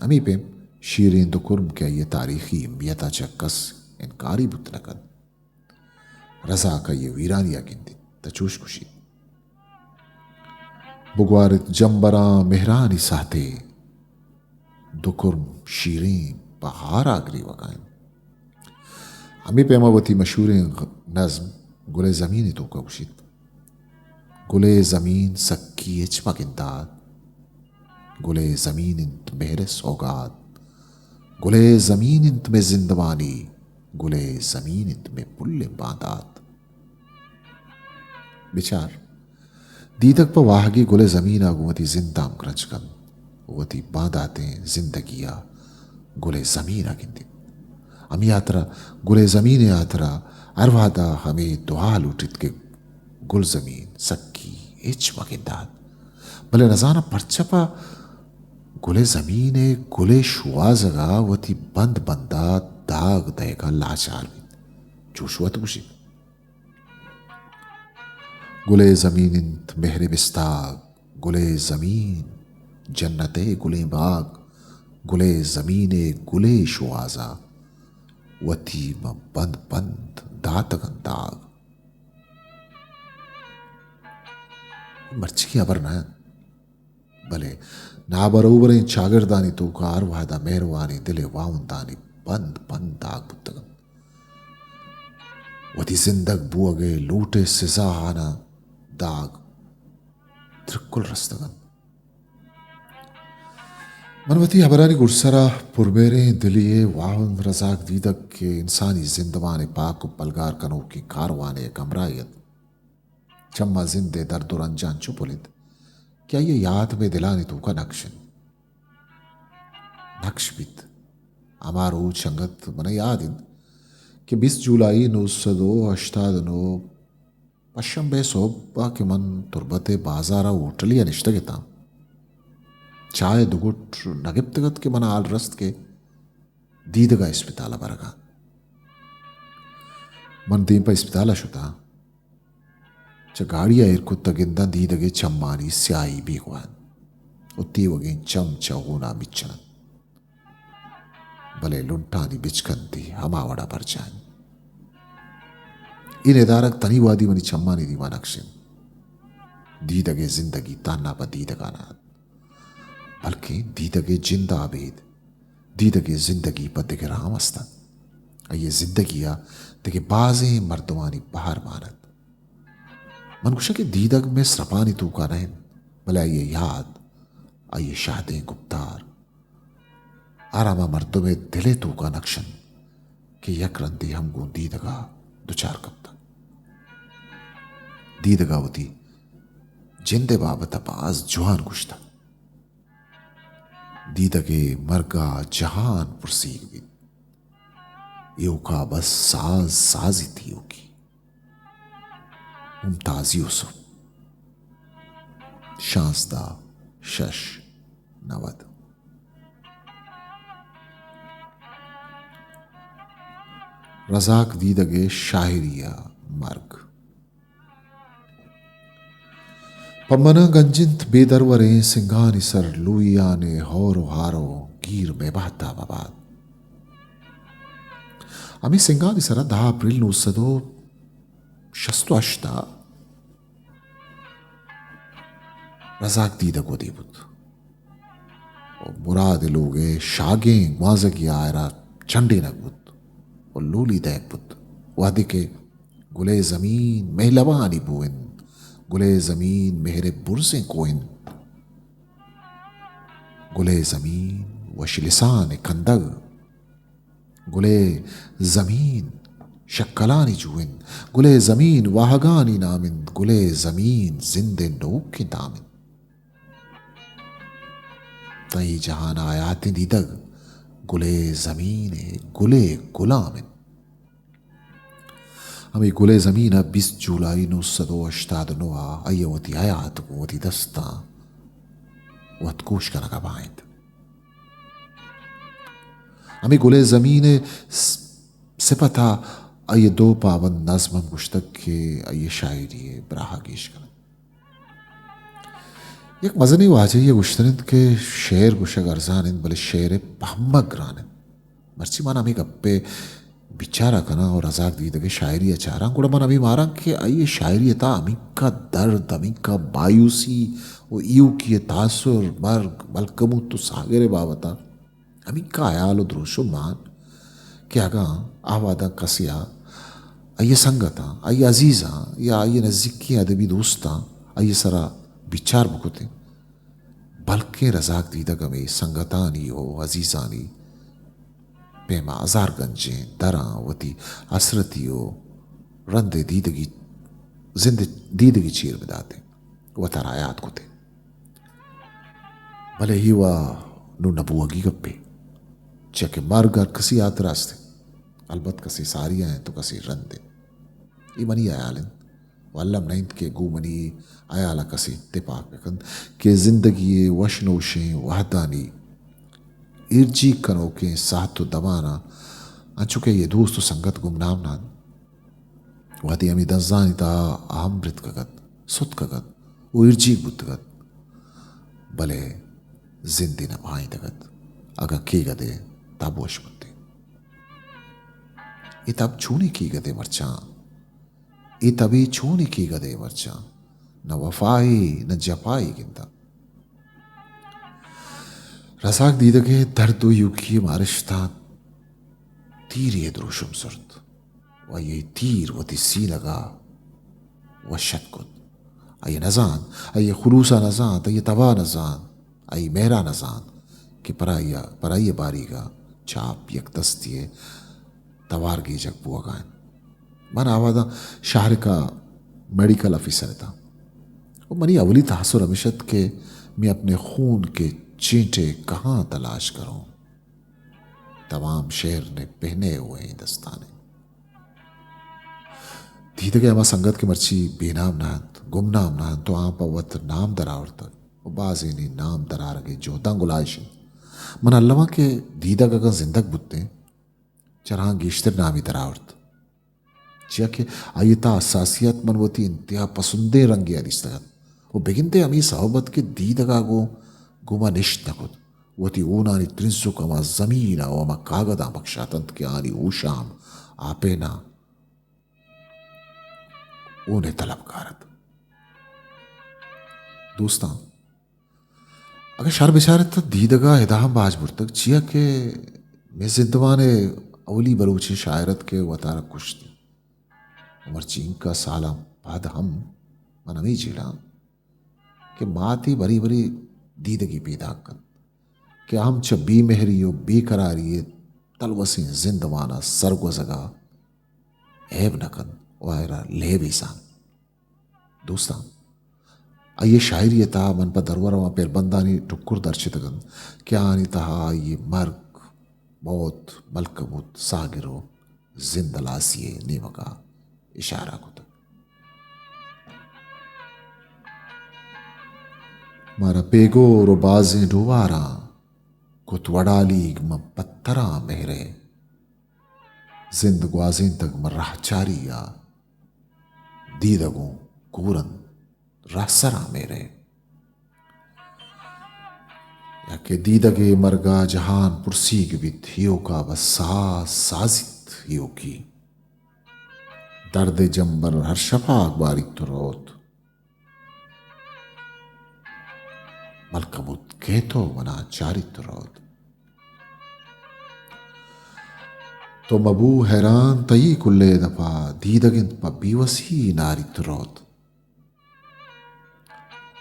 ہمے پیم شیریں دکرم کہ آئی ءِ تاریخی اہمیت ءَ چہ کس انکاری بوت نہ کنت۔ رزاک آئی ءِ ویرانی ءَ گندیت، تہ چوش گوشیت: بگوارت جمبراں مہرانی ساہتے، دکرم شیریں بہار ءَ گریوگ ءَ انت۔ ہمے پیما وتی مشہوریں غ-، نظم گل ءِ زمین ءِ توکا گوشیت: گل ءِ زمین سکی ہچ مہ گندات، گل ءِ زمین انت مہر ءِ سوگات، گل ءِ زمین انت مئے زندمانی، گل ءِ زمین انت مئے پلیں باندات۔ بچار، دیدگ پہ واہگی گل ءِ زمین ءَ گوں وتی زند ءَ ہمگرنچ کنت، وتی بانداتیں زندگی ءَ گل ءِ زمین ءَ گندیت۔ ہمے ہاترا گل ءِ زمین ءِ ہاترا ہر وہدا ہمے دعا لوٹیت کہ گل زمین سکی ہچ مہ گندات۔ بلے نزاناں پرچا پہ گل ءِ زمین ءِ گل ءِ شوہازگ ءَ وتی بند بند ءَ داگ دئیگ ءَ لاچار بیت۔ چوش وت گوشیت: گل ءِ زمین انت مہر ءِ بستاگ، گل ءِ زمین جنت ءِ گلیں باگ، گل ءِ زمین ءِ گل ءِ شوہاز ءَ وتی من بند بند داتگ انت داگ۔ مرچی ہبر نہ انت۔ بلے نابروبریں چاگردانی توکا ہر وہدا مہروانیں دل ءِ واہندانی بند بند داگ بوتگ انت۔ وتی زندگ بوگ ءِ لوٹ ءِ سزاہاناں داگ ترکل رستگ انت۔ من وتی ہبرانی گڈسرا پرمہریں دلی ءِ واہند رزاک دیدگ کہ انسانی زندمان ءِ پاک ءُ پلگار کنوکیں کاروان ءِ یک ہمراہے ات۔ چما زند ءِ درد ءُ رنجاں چو پلیت کہ آئی ءِ یات مئے دلانی توکا نقش انت۔ نقش بیت۔ ہما روچ انگت من ءَ یات انت کہ بیست جولائی نو سد ءُ ہشتاد ءُ نو پشنبہ ءِ سہب ءَ کہ من تربت ءِ بازار ءَ ہوٹلے ءَ نشتگ اتاں، چاہ ءِ دو گٹ نہ گپتگ ات کہ من ءَ ہال رست کہ دیدگ ءَ اسپتال ءَ برگ ءَ انت۔ من دیم پہ اسپتال ءَ شتاں۔ چہ گاڑی ءَ ایر کت ءَ گنداں دیدگ ءِ چمانی سیاہی بیگواہ انت ءُ تیوگیں چم چہ ہون ءَ مچن انت۔ بلے لنٹانی بچکندی ہما وڑ ءَ برجاہ انت۔ اے ندارگ تنی وہدی منی چمانی دیما نقش انت۔ دیدگ ءِ زندگی تہنا پہ دیدگ ءَ نہ انت، بلکیں دیدگ ءِ جند ءَ ابید دیدگ ءِ زندگی پہ دگراں ہم است انت۔ آئی ءِ زندگی ءَ دگہ بازیں مردمانی بہر مان انت۔ من گوشاں کہ دیدگ مئے سرپانی توکا نہ انت، بلے آئی ءِ یات، آئی ءِ شہدیں گپتار، ہر ہما مردم ءِ دل ءِ توکا نقش انت کہ یک رندے ہم گوں دیدگ ءَ دچار کپتگ۔ دیدگ ءَ وتی جند ءِ بابت ءَ باز جوان گوشتگ۔ دیدگ ءِ مرگ ءَ جہان پرسیگ بیت۔ ایوکا بس ساز سازیت ایوکی۔ ممتاز یوسف، شانزدہ شش نود۔ رزاک دیدگ ءِ شاعری ءِ مرگ۔ پہ من ءَ گنج انت بے دروریں سنگانی سر، لوئیان ءِ ہور ءُ ہار ءُ گیر مئے بہت ءَ مہ بات۔ ہمے سنگانی سر ءَ دہ اپریل نو سد ءُ شست ءُ ہشت ءَ رزاک دیدگ ودی بوت ءُ مراد ءِ لوگ ءِ شاگیں گوانزگی ءَ آئرا چنڈینگ بوت و لولی دئیگ بوت۔ وہدے کہ گلے زمین مہلبانی بو انت، گلے زمین مہر برزیں کوہ انت، گلے زمین وش لسان کندگ، گلے زمین شکلانی جو انت، گلے زمین واہگانی نام انت، گلے زمین زند نوکیں دام انت۔ تئی جہان ء حیاتیں دیدگ گلے زمین ء گلے گلام انت۔ ہمے گلے زمین ء بیست جولائی نو سد و ہشتاد و نو ء آئی ء وتی حیات گوں وتی دستاں وت کوش کنگ ء بائینت۔ ہمے گلے زمین ء س-، سپت ء آئی ء دو پابند نظم ہم گوشتگ کہ آئی ء شاعری ء براہ ء گیش کنگ۔ یک مزنیں واجہے ء گوشتن انت کہ شعر گوشگ ارزان انت، بلے شعر ء پہمگ گران انت۔ مرچی من ہمے گپ ء بچار ء کناں و رزاک دیدگ ء شاعری ء چاراں، گڑا من ہمے ماراں کہ آئی ء شاعری ء تہا ہمینکا درد، ہمینکا مایوسی و ایوکی ء تاثر، مرگ، ملکموت و ساگر ء بابت ء ہمینکا ہیال و دروشم مان کہ اگاں آ وہداں کسے ء آئی ء سنگتاں، آئی ء عزیزاں یا آئی ء نزیکیں ادبی دوستاں آئی ء سرا بچار بکتیں، بلکیں رزاک دیدگ ہمے سنگتانی و عزیزانی پیما ہزار گنجیں دراں وتی حسرتی و رند ء دیدگی، زند ء دیدگی چیر بداتیں، وتارا یات کتیں۔ بلے اے وا نوں نہ بوہگی گپے، چیا کہ مرگ ہر کسی ہاترا است انت، البت کسے ساری ء انت و کسے رند انت۔ اے منی ہیال انت و الم نہ انت کہ گوں منی ہیال ء کسے اتپاک بہ کنت کہ زندگی ء وش نوشیں وہدانی ایرجیگ کنوکیں ساعت و دماناں انچو کہ اے دوست و سنگت گمنام نہ انت۔ وہدے ہمے دزانی تہا ہمبرتکگ ات، ستکگ ات و ایرجیگ بوتگ ات، بلے زندے نہ بہائینتگ ات، اگاں کیگدے تب وش بوتیں۔ اے تب چونیں کیگدے مرچاں؟ اے تبے چونیں کیگدے مرچاں؟ نہ وفائے نہ جپائے گنداں۔ رزاک دیدگے درد و یوکی مارشتاں تیرے دروشم زرت و آئی ء تیر وتی سینگ ء وشت کت۔ آئی ء نزانت، آئی ء خلوص ء نزانت، آئی ء تب ء نزانت، آئی ء مہر ء نزانت کہ پرائی ء، پرائی ء باریگ ء چاپ یک دستی ء توار گیجگ بوگ ء انت۔ من آ وہداں شہرک ء میڈیکل آفیسر اتاں و منی اولی تاثر ہمیش ات کہ میں اپنے خون کے چینٹے کہاں تلاش کروں۔ تمام شعر نے پہنے ہوئے ہیں دستانے۔ دیدگے ہما سنگت کہ مرچی بے نام نہ انت، گمنام نہ انت، تو آں پہ وت نام درآورتگ و بازینے نام درآرگے جہداں گلائش انت۔ من الواں کہ دیدگ اگاں زندگ بوتیں، چراں گیشتر نامی درآورت۔ چیا کہ آئی ء تہا حساسیت من وتی انتہا پسندیں رنگے ء دیستگ ات و بگندے ہمے سوب ات کہ دیدگ ء گوں گوں ما نشت نہ کت۔ وتی ہونانی ترنسک ہما زمین ء و ہما کاگداں بکشاتنت کہ آنی ہوشام آپیناں ہون ء طلبکار ات۔ دوستاں، اگاں شر بچارت تہ دیدگا ہدا ہم باج برتگ، چیا کہ مے زندمان ء اولی بلوچیں شاعر ات کہ وتارا کشت۔ و مرچی اینکا سالاں پد ہم من ہمے جیڑاں کہ ماتے برے برے دیدگے پیداک کنت کہ ہم چہ بے مہری و بے قراری ء تلوسیں زندمان ء سرگوزگا عیب نہ کنت و آئرا لیبے زانت۔ دوستاں، آئی ء شاعری ء تہا من پہ درور آں پربندانی ٹکر درچتگ انت کہ آنی تہا آئی ء مرگ، موت، ملکموت، ساگر و زند ہلاسی ء نیمگا اشارہ کتگ۔ مارا پیگور و بازیں ڈوباراں کت وڑالیگ من پتراں مہرے۔ زند گوازینتگ من رہچاری ء، دیدگوں کورن رہسراں میرے۔ یا کہ دیدگے مرگا جہان پرسیگ بیت، ہیوکا بس ساز سازیت ہیوکی۔ درد جمبر ہر شپاگ باریت و روت۔ ملکموت کئے تو منا چاریت و روت۔ تو مبو حیران، تئی کلے دپا دیدگ انت پہ بیوسی ناریت روت۔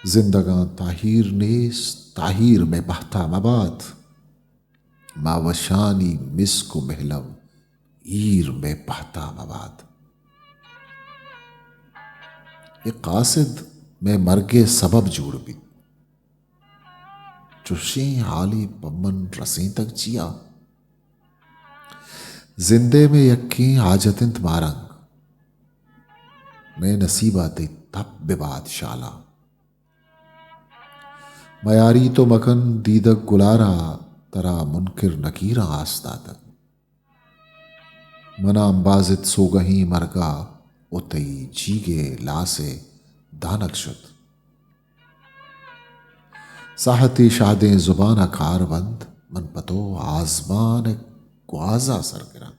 زندگاں تاہیر نیست، تاہیر مئے بہتا مبات۔ ما وشانی مسک و مہلو ایر مئے پہتا مبات۔ اے قاصد مئے مرگے سبب جوڑ بیت۔ چشیں حالے پہ من رسینتگ چیا؟ زندے مئے یکیں حاجت انت مارنگ۔ مئے نصیبا تئی تپ ببات شالا۔ میاری تو مکن دیدگ گلارا، ترا منکر نکیراں آس داتگ۔ منا امبازت سوگہیں مرگا و تئی جیگے لاسے دانگ شت۔ ساہتے شہدیں زبانا کار بند، من پہ تو آزمان گوازا سر گراں۔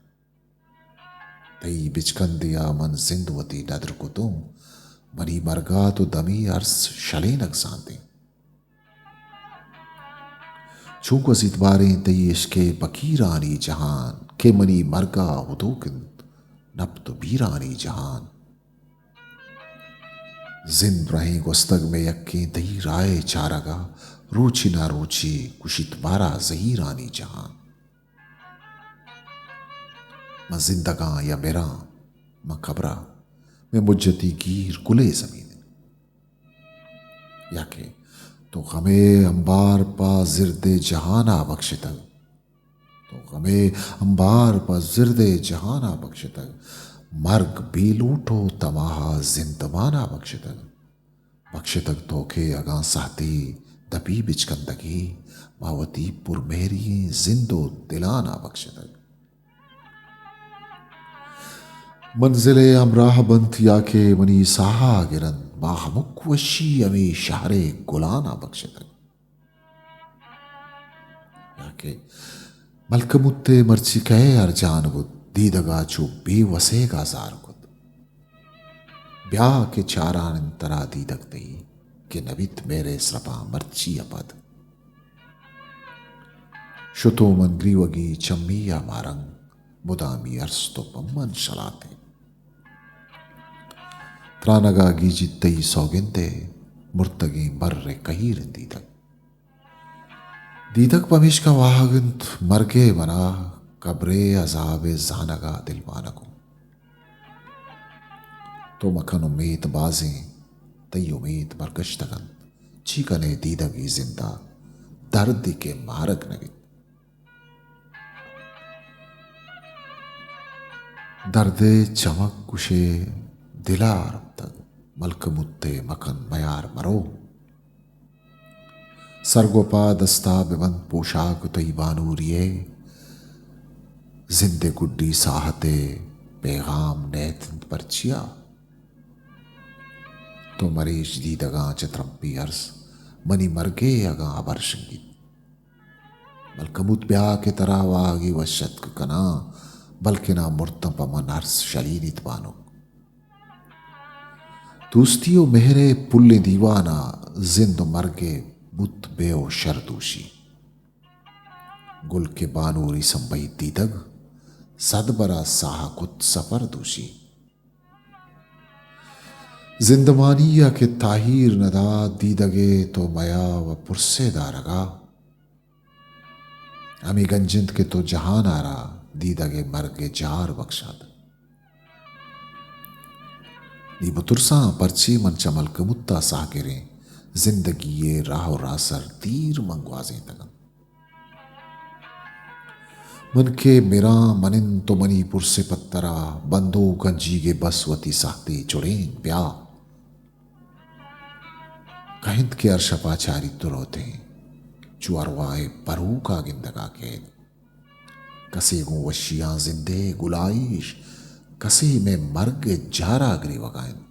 تئی بچکندے ء من زند وتی ندر کتوں، منی مرگا تو دمی ارس شلینگ سانتیں۔ چون گوزیت باریں تئی عشق ء پکیرانی جہان، کہ منی مرگا ہتوک انت نپت و بیرانی جہان۔ زند رہیں گوستگ مئے یکیں تئی راہ ء چارگا، روچے نہ روچے کشیت مارا زہیرانی جہان۔ من زندگاں یا مراں، من قبرا، مئے مجتی گیر گلے زمین انت۔ یا کہ تو غمے امبار پہ زردے جہانا بخشتگ، تو غمے امبار پہ زردے جہانا بخشتگ، مرگ بے لوٹ و تماہا زندمانا بخشتگ۔ بخشتگ تو کہ اگاں سہتے دپی بچکندگے، ما وتی پرمہری ئیں زند و دلانا بخشتگ۔ منزل ء ہمراہ بنت یا کہ منی ساہا گرنت، ما ہمک وشی ہمے شہر ء گلانا بخشتگ۔ یا کہ ملکموت ء مرچی کئے ارجان بوت، دیدگا چو بے وسیگا زار کت۔ بیا کہ چاران انت ترا دیدگ تئی، کہ نبیت مہر ء سرپاں مرچی ء پد۔ شتو من گریوگی چمی ء مارنگ، مدامی ارس تو پہ من شلاتیں۔ ترانگا گیجیت تئی سوگندے، مرتگیں بر ء کہیر انت دیدگ۔ دیدگ پمیشکا واہگ انت مرگے منا، قبرے عذابے زانگا دل مانگوں۔ تو مکن امیت بازیں، تئی امیت برگشتگ انت۔ چی کنے دیدگی زندا، دردے کہ مارگ نہ بیت۔ دردے چمک گوشے دلا رپتگ، ملکموتے مکن میار مرو۔ سرگوپا دستا ببند پوشاک تئی بانوریئے، زندے گڈی ساہتے پیغام نیت انت پرچیا؟ تو مریچ دیدگاں چہ ترمپی ارس، منی مرگے اگاں ہبر شنگیت۔ ملکموت بیا کہ ترا واہگی وش اتک کناں، بلکنا مرتاں پہ من ارس شلینیت بانک۔ دوستی و مہرے پلیں دیوانا زند و مرگے بوت بے و شر دوشی۔ گل کہ بانوری سمبہیت دیدگ، صد برا ساہ کت سفر دوشی۔ زندمانی ء کہ تاہیر ندات دیدگے تو میا و پرسے دارگا۔ ہمے گنج انت کہ تو جہان ء را دیدگ ء مرگ ء جار بکشات۔ نی بترساں پرچے من چہ ملکموت ء ساہگریں زندگی ء راہ و راسر دیر من گوازینتگ انت۔ من کہ مراں من انت و منی پرس ء پترا بندوک گنجیگ ء بس وتی ساہتے چڑین بیا۔ کہنت کہ ہر شپا چاریت و روتیں، چو ارواہ ء بروکا گندگا کیت۔ کسے گوں وشیاں زندے گلائیش، کسے مئے مرگ ء جارا گریوگا انت۔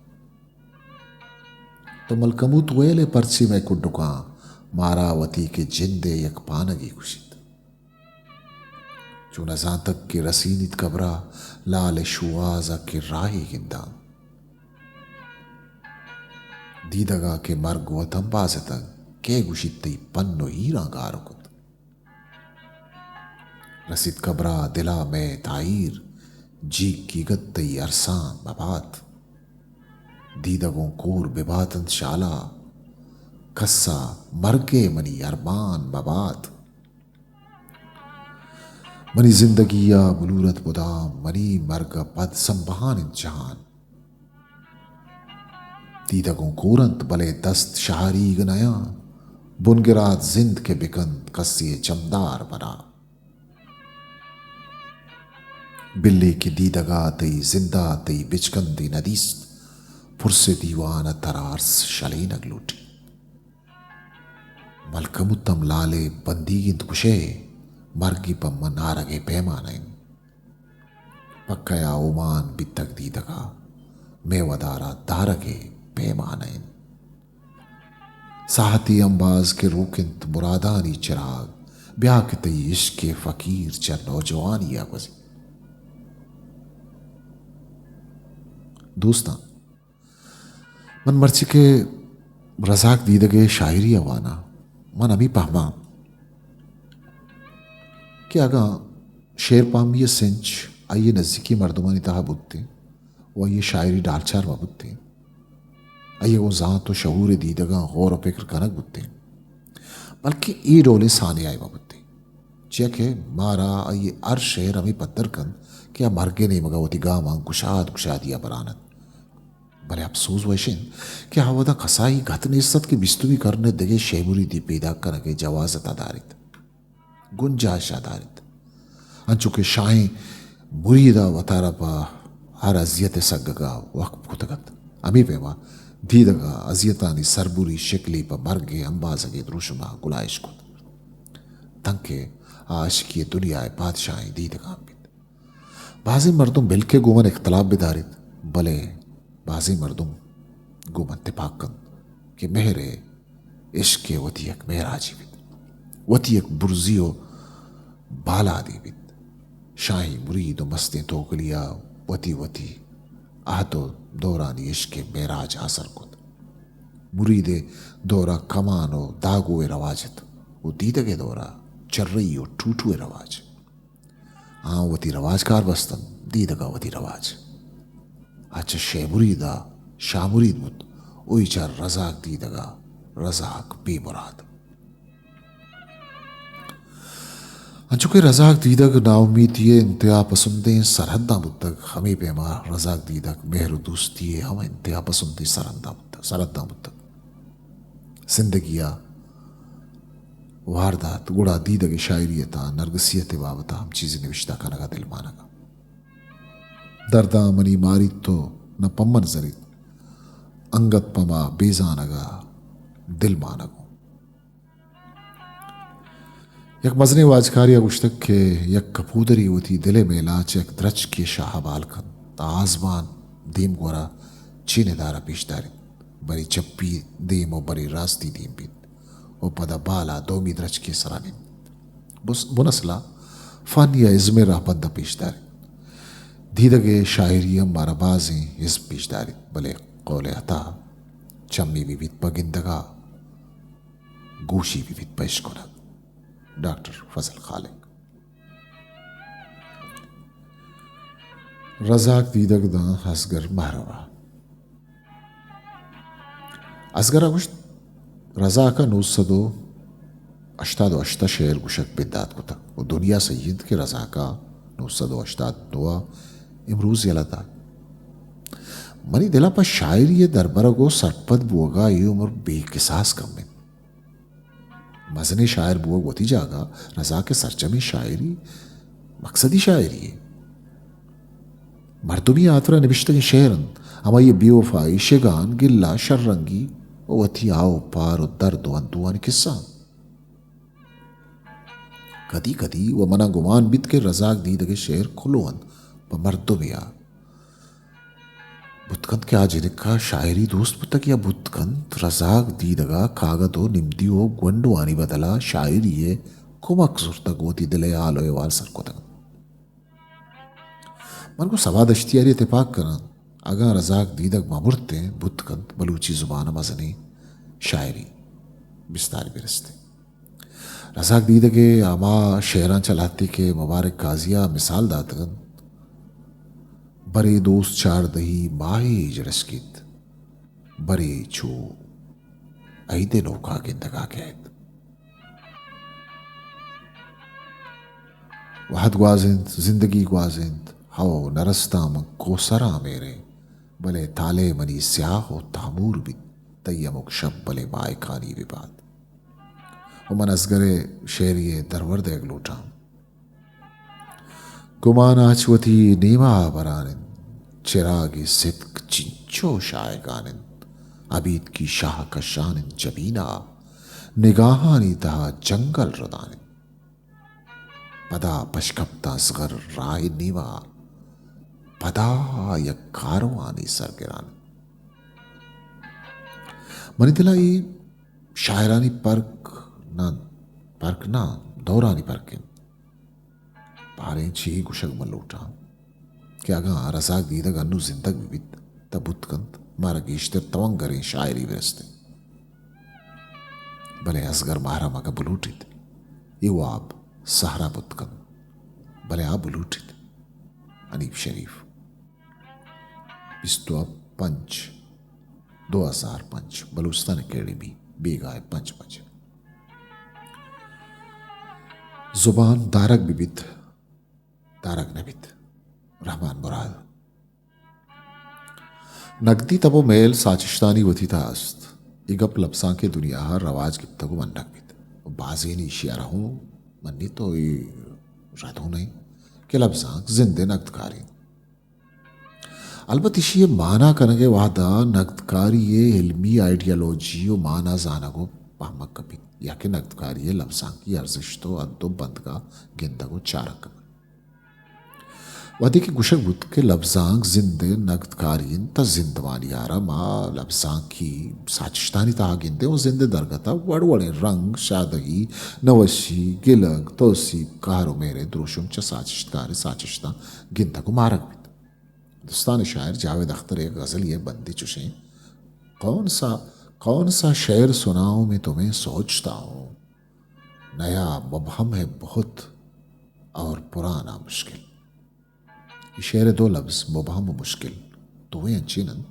تو ملکموت ویل ء پرچے مئے کڈکاں مارا وتی کہ جند ء یک پانگے کشیت۔ چو نزانتگ کہ رسینیت قبرا، لال ء شوہاز ء کہ راہے گنداں۔ دیدگا کہ مرگ وت امبازتگ، کئے گوشیت تئی پن و ہیراں گار کت۔ رسیت قبرا دلا مئے تاہیر، جیگ کیگت تئی ارسان مبات۔ دیدگوں کور بباتنت شالا، کسا مرگے منی ارمان مبات۔ منی زندگی ء بلورت مدام، منی مرگ ء پد سمبہان انت جہان۔ دیدگوں کور انت بلے دست شہاریگ نیاں، بنگرات زند کہ بکنت کسے چمدار بنا۔ بلے کہ دیدگا تئی زندا تئی بچکندے ندیست، پرس دیوان ء ترا ارس شلینگ لوٹی۔ ملکموت ہم لالے بندیگ انت گشئے، مرگی پہ من آرگے پیمانہ انت۔ پکیا اومان بیتگ دیدگا، مئے ودارا دارگے پیمانہ انت۔ ساہتی امباز کہ روک انت مرادانی چراگ، بیا کہ تئی عشق فقیر چہ نوجوانی ء گوزی۔ دوستاں، من مرچی کہ رزاق دیدگ ء شاعری ء واناں، من ہمے پہماں کہ اگاں شعر پہمی ء سنچ آئی ء نزیکی مردمانی تہا بوتیں و آئی ء شاعری ڈالچار مہ بوتیں، آئی ء گوں زانت و شعور ء دیدگاں غور و پکر کنگ بوتیں، بلکیں اے ڈولیں سانحہ ء مہ بوتیں، چیا کہ مارا آئی ء ہر شعر ہمے پدر کنت کہ آ مرگ ء نیمگ ء وتی گاماں گشاد گشادی ء بران ات۔ بلے اپسوز وش انت کہ آ وھدا کسائی گت نیست ات کہ بیستمی کرن ء دگہ شے مریدے پیداک کنگ ء جواز ء تا داریت، گنجائش ء داریت۔ انچو کہ شاہیں مرید ء وتارا پہ ہر اذیت ء سگگ ء وقف کتگ ات، ہمے پیما دیدگ ء اذیتانی سربری شکلی پہ مرگ ء امبازگ ء دروشم ء گلائیش کت، تنکہ آ عشقی ء دنیا ء پادشاہیں دیدگاں بیت۔ بازیں مردم بلکہ گوں من اختلاف بداریت، بلے بازیں مردم گوں من تپاک کنت کہ مہر ء عشق ء وتی یک معراجے بیت، وتی یک برزی و بالادے بیت۔ شاہیں مرید و مستیں توکلی ء وتی وتی عہد و دورانی عشق ء معراج آسر کت۔ مرید ء دور ء کمان و داگو ء رواج ات و دیدگ ء دور ء چرئی و ٹوٹو ء رواج۔ آ وتی رواج کار بست انت، دیدگ ء وتی رواج۔ آ چہ شے مرید ء شاہ مرید بوت، اوئی چہ رزاق دیدگ ء رزاق بے مراد۔ انچو کہ رزاق دیدگ ناامیتی ء انتہا پسندیں سرحداں بوتگ، ہمے پیما رزاق دیدگ مہر و دوستی ء ہم انتہا پسندیں سرحداں بوتگ، سرحداں بوتگ۔ زندگی ء واردات، گڑا دیدگ ء شاعری ء تہا نرگسیت ء بابت ء ہم چیزے نبشتہ کنگ ء دلمانگ ء۔ درداں منی ماریت تو نہ پمن زریت، انگت پہ ما بے زانگ ء دلمانگ ء۔ یک مزنیں واجکارے ء گوشتگ کہ یک کپودرے وتی دل ء میل ء چہ یک درچکے ء شاہ ء بال کنت، آزمان دیم گور ء چین ء دار ء پیش داریت، برے چپی دیم و برے راستی دیم بیت و پدا بال ء دومی درچکے ء سرا نند۔ بس-، بن اسل ء فن یا ازم ء راہبند ء پیش داریت۔ دیدگ ء شاعری ہم مارا بازیں ازم پیش داریت، بلے قول ء عطا چمی بہ بیت پہ گندگ ء، گوشی بہ بیت پہ اشکنگ۔ ڈاکٹر فضل خالق۔ رزاق دیدگ داں اصغر مہروا۔ اصغر ء گوشت، رزاق ء نو سد و ہشتاد و ہشت ء شعر گوشگ بندات کتگ و دنیا سہی انت کہ رزاق ء نو سد و ہشتاد نو ء امروز یلہ دات۔ منی دل ء پہ شاعری ء دربرگ و سرپد بوگ ء اے عمر بے کساس کم انت۔ مزنیں شاعر بوگ وتی جاگہ، رزاق ء سرجمیں شاعری مقصدی شاعری یے۔ مردمی ہاترا نبشتگیں شعر انت، ہمائی ء بے وفائی، شگان، گلہ، شررنگی و وتی آہ و پار و درد و اندوہانی قصہ انت۔ کدی کدی و منا گمان بیت کہ رزاق دیدگ ء شعر کلو انت پہ مردمے ء۔ بوت کنت کہ آ جنک ء شاعری دوست بوتگ یا بوت کنت رزاق دیدگ ء کاگد و نمدی و گونڈوانی بدل ء شاعری ء کمک زرتگ، وتی دل ء حال و احوال سر کتگ انت۔ من گوں صبا دشتیاری ء تپاک کناں، اگاں رزاق دیدگ مہ مرتیں، بوت کنت بلوچی زبان ء مزنیں شاعری بستاری برستیں۔ رزاک دیدگ ءِ ہما شعراں چہ لہتے کہ مبارک قاضی ءَ مثال داتگ انت، برے دوست چاردہی ماہے ہجرش کیت، برے چو عید نوکا گندگا کئیت۔ وہد گوازینت، زندگی گوازینت، ہو نرستاں من کوسراں میریں، بلے تالے منی سیاہ و تامور بیت، تئی ہمک شپ بلے ماہکانی ببات۔ و من اصغر ءِ شعری ءِ درور دئیگ لوٹاں۔ گمان اچ وتی نیما بران انت، چراگی ستک چنچو شاہگان انت، ابیتکی شاہ کشان انت جبینا، نگاہانی تہا جنگل ردان انت۔ پدا پشکپتاں اصغر راہ نیما، پدا یک کاروانی سرگران انت۔ منی دل ءَ اے شاعرانی پرک نہ، پرک نہ، دورانی پرک انت۔ باریں چی گوشگ من لوٹاں کہ اگاں رزاک دیدگ انو زندگ بہ بیت، تہ بوت کنت مارا گیشتر توانگریں شاعری برستیں۔ بلے اصغر محرم اگاں بلوٹیت، اے واب سہرا بوت کنت۔ بلے آ بلوٹیت۔ حنیف شریف۔ بیست ءُ پنچ، دو ہزار پنچ، بلوچستان اکیڈمی، بیگاہ ءَ پنچ بجے۔ زبان دارگ بہ بیت، دارگ نہ بیت۔ رحمان مراد۔ نگدی تب و میل ساچشتانی وتی تہا است۔ اے گپ لبزانک ءِ دنیا ءَ رواج گپتگ و منگ بیت۔ و بازینے ایشی ءَ را ہوں منیت و اے ردو نہ انت کہ لبزانک زند ءِ نگدکاری انت۔ البت ایشی ءِ مانا کنگ ءِ وہدا نگدکاری ءِ علمی آئیڈیالوجی و مانا زانگ و پہمگ کپیت، یا کہ نگدکاری ءِ لبزانکی ارزشت و حد و بندگاہ گندگ و چارگ کپیت۔ وہدے کہ گوشگ بوت کہ لبزانک زند ءِ نگدکاری انت، تہ زندمانی ءَ را ما لبزانکی ساچشتانی تہا گندیں و زند ءِ درگت ءَ وڑ وڑیں رنگ، شادہی، نوشی، گلگ، توسیپ، قہر و مہر ءِ دروشم چہ ساچشتکار ءِ ساچشتاں گندگ و مارگ بیت۔ ہندوستان ءِ شاعر جاوید اختر ءِ یک غزلے ءِ بندے چوشیں، کون سا، کون سا شعر سناؤں میں تمہیں سوچتا ہوں، نیا مبہم ہے بہت اور پرانا مشکل۔ اے شعر ءِ دو لبز مبہم و مشکل دوئیں انچین انت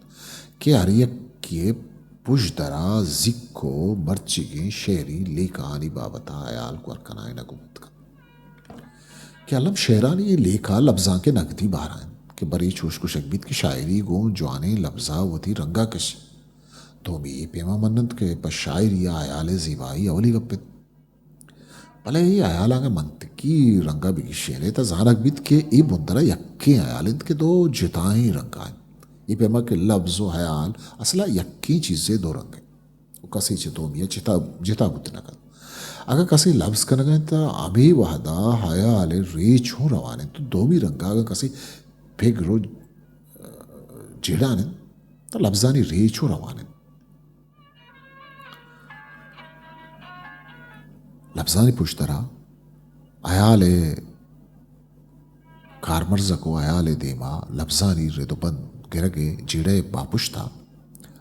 کہ ہر یکے ءِ پژدرا زیک و مرچیگیں شعری لیکہانی بابت ءَ ہیال گور کنائینگ بوت کنت۔ کہ الم شعرانی اے لیکہ لبزانک ءِ نگدی بارا انت کہ برے چوش گوشگ بیت کہ شاعری گوں جوانیں لبزا وتی رنگا کشی۔ دومی اے پیما من انت کہ پہ شاعری ءَ ہیال ءِ زیبائی اولی گپ انت۔ بلے اے ہیال اگاں منطقی رنگا بگیشینے تہ زانگ بیت کہ اے بندرا یکیں ہیال انت کہ دو جتائیں رنگا انت۔ اے پیما کہ لبز و ہیال اصلا یکیں چیزے دو رنگ انت۔ و کسے چہ دومی ءَ جتا، جتا بوت نہ کنت۔ اگاں کسے لبز کنگ ءَ انت، تہ ہمے وہدا ہیال ءِ ریچ ہوں روان انت۔ دومی رنگ ءَ اگاں کسے پگر و جیڑان انت، تہ لبزانی ریچ ہوں روان انت۔ لبزانی پشدرا ہیال ءِ کارمرزگ و ہیال ءِ دیما لبزانی رد و بند گرگ ءِ جیڑہ ءِ باپشتا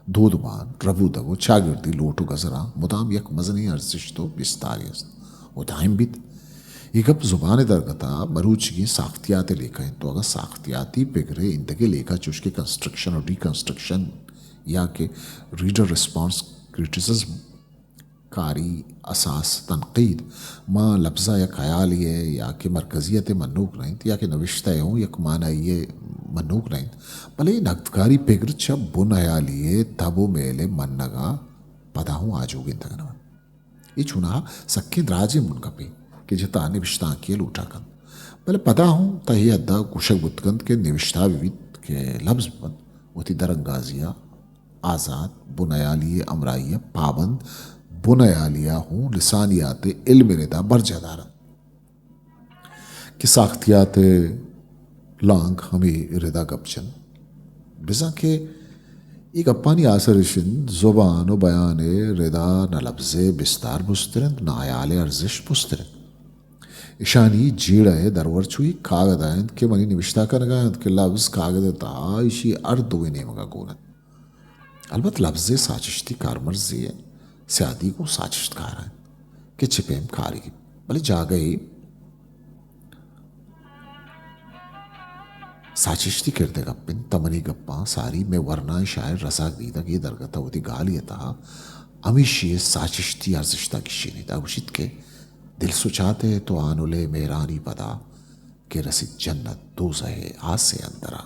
دودمان، ربودگ و چاگردی لوٹ و گزراں مدام یک مزنیں ارزشت و بستارے است و دائم بیت۔ اے گپ زبان ءِ درگتا مروچیگیں ساختیات ءِ لیکہ انت و اگاں ساختیاتی پگر ءِ ایندگہ لیکہ چوش کہ کنسٹرکشن و ڈی کنسٹرکشن یا کہ ریڈر ریسپانس کریٹیسزم، کاری اساس تنقید ماں لبزا یک ہیالی ءِ یا کہ مرکزیت ءِ منوک نہ انت یا کہ نوشتہ ءِ ہوں یک معنائی ءِ منوک نہ انت، بلے نگدکاری پگر چہ بن ہیالی ءِ تب و میل ءِ منگ ءَ پدا ہوں آجو گندگ نہ بنت۔ اے چوناہا سکیں دراجیں بنگپے کہ جتا نبشتانکے ءَ لوٹا کنت، بلے پدا ہوں تہ اے حدا گوشگ بوت کنت کہ نبشتہ بہ بیت کہ لبز بہ بنت، وتی درانگازی ءَ آزات، بنہیالی ءِ ہمراہی ءَ پابند، بنہیالی ءَ ہوں لسانیات ءِ علم ءِ ردا برجاہ دار انت کہ ساختیات ءِ لانک ہمے ردا گپ جنت۔ بزاں کہ اے گپانی آسر اش انت، زبان و بیان ءِ ردا نہ لبز ءِ بستار بزتر انت، نہ ہیال ءِ ارزشت بزتر انت۔ اشانی جیڑہ ءِ درور چو اے کاگد ءَ انت کہ منی نبشتہ کنگ ءَ انت کہ لبز کاگد ءِ تہا ایشی ہر دوئیں نیمگ ءَ گون انت۔ البت لبز ءِ ساچشتی کارمرزے ءِ سیادی گوں ساچشتکار ءَ انت۔ کہ چہ پیم کاری۔ بلے جاگہے ساچشتی کرد ءِ گپ انت، تہ منی گپاں ساری مئے ورنائیں شاعر رزاق دیدگ اے درگت ءَ وتی گالی ءِ تہا ہمیشی ءِ ساچشتی ارزشت ءَ گیشینیت۔ آ گوشیت کہ دل سچات ءِ تو آنل ءِ مہرانی پدا، کہ رسیت جنت دوزہ ءِ آس ءِ اندرا۔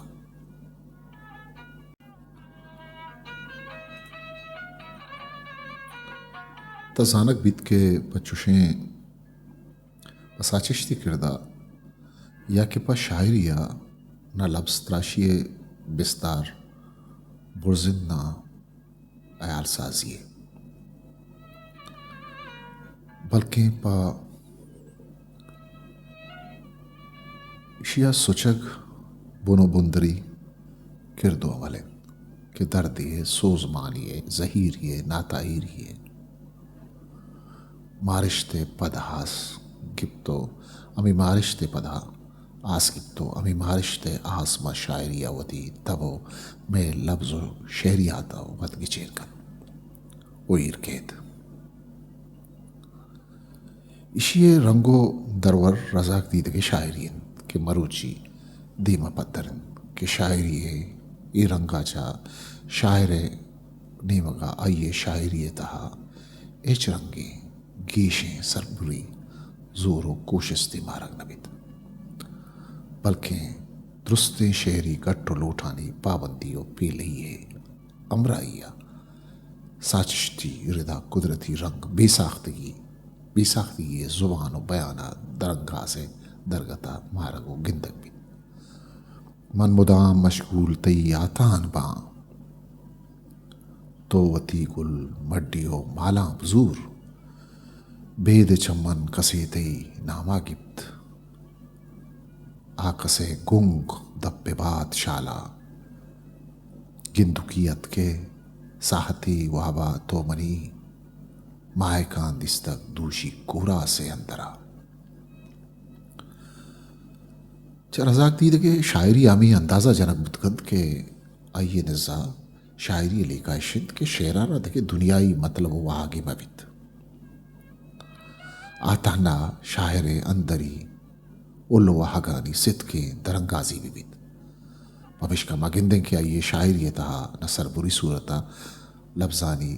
تہ زانگ بیت کہ پہ چشیں، پہ ساچشتی کردا یا کہ پہ شاعری ءَ نہ لبز تراشی ءِ بستار برز انت نہ ہیال سازی ءِ، بلکیں پہ ایشی ءَ سچگ بن ءُ بندری کرد ءُ عمل انت کہ دردے ءِ، سوزمانی ءِ، زہیری ءِ، ناتاہیری ءِ مارشت ءِ پد آس گپت ءُ ہمے مارشت ءِ پدا آس گپت ءُ ہمے مارشت ءِ آس ماں شاعری ءَ وتی تب ءُ مئے لبز ءُ شعریات ءَ وت گچین کنت ءُ ایر کیت۔ ایشی ءِ رنگ ءُ درور رزاق دیدگ ءِ شاعری انت کہ مروچی دیم ءَ پدر انت کہ شاعری ءِ اے رنگ ءَ چہ شاعر ءِ نیمگ ءَ آئی ءِ شاعری ءِ تہا ہچ رنگیں گیشیں سربری زور ءُ کوشستے مارگ نہ بیت، بلکیں درستیں شعری گٹ ءُ لوٹانی پابندی ءُ پیلہی ءِ ہمراہی ءَ ساچشتی ردا قدرتی رنگ بے ساختگی، بے ساختگی ءِ زبان ءُ بیان ءَ درانگاز ءِ درگت ءَ مارگ ءُ گندگ بیت۔ من مدام مشغول تئی یاتان باں، تو وتی گل مڈی ءُ مالاں بزور۔ بید چہ من کسے تئی ناما گپت، آ کسے گنگ دپ بات شالا۔ گندکی اتکے ساہتی وابا تو منی، ماہکان دیستگ دوشی کوراس ءِ اندرا۔ چہ رزاق دیدگ ءِ شاعری ہمے اندازہ جنگ بوت کنت کہ آئی ءِ نزا شاعری ءِ لیکہ اش انت کہ شعر ءَ را دگہ دنیائی مطلب ءُ واہگے مہ بیت۔ آ تہنا شاعر ءِ اندری اُل ءُ واہگانی ستکیں درانگازی بہ بیت۔ پمیشکا ما گندیں کہ آئی ءِ شاعری ءِ تہا نہ سربری صورت ءَ لبزانی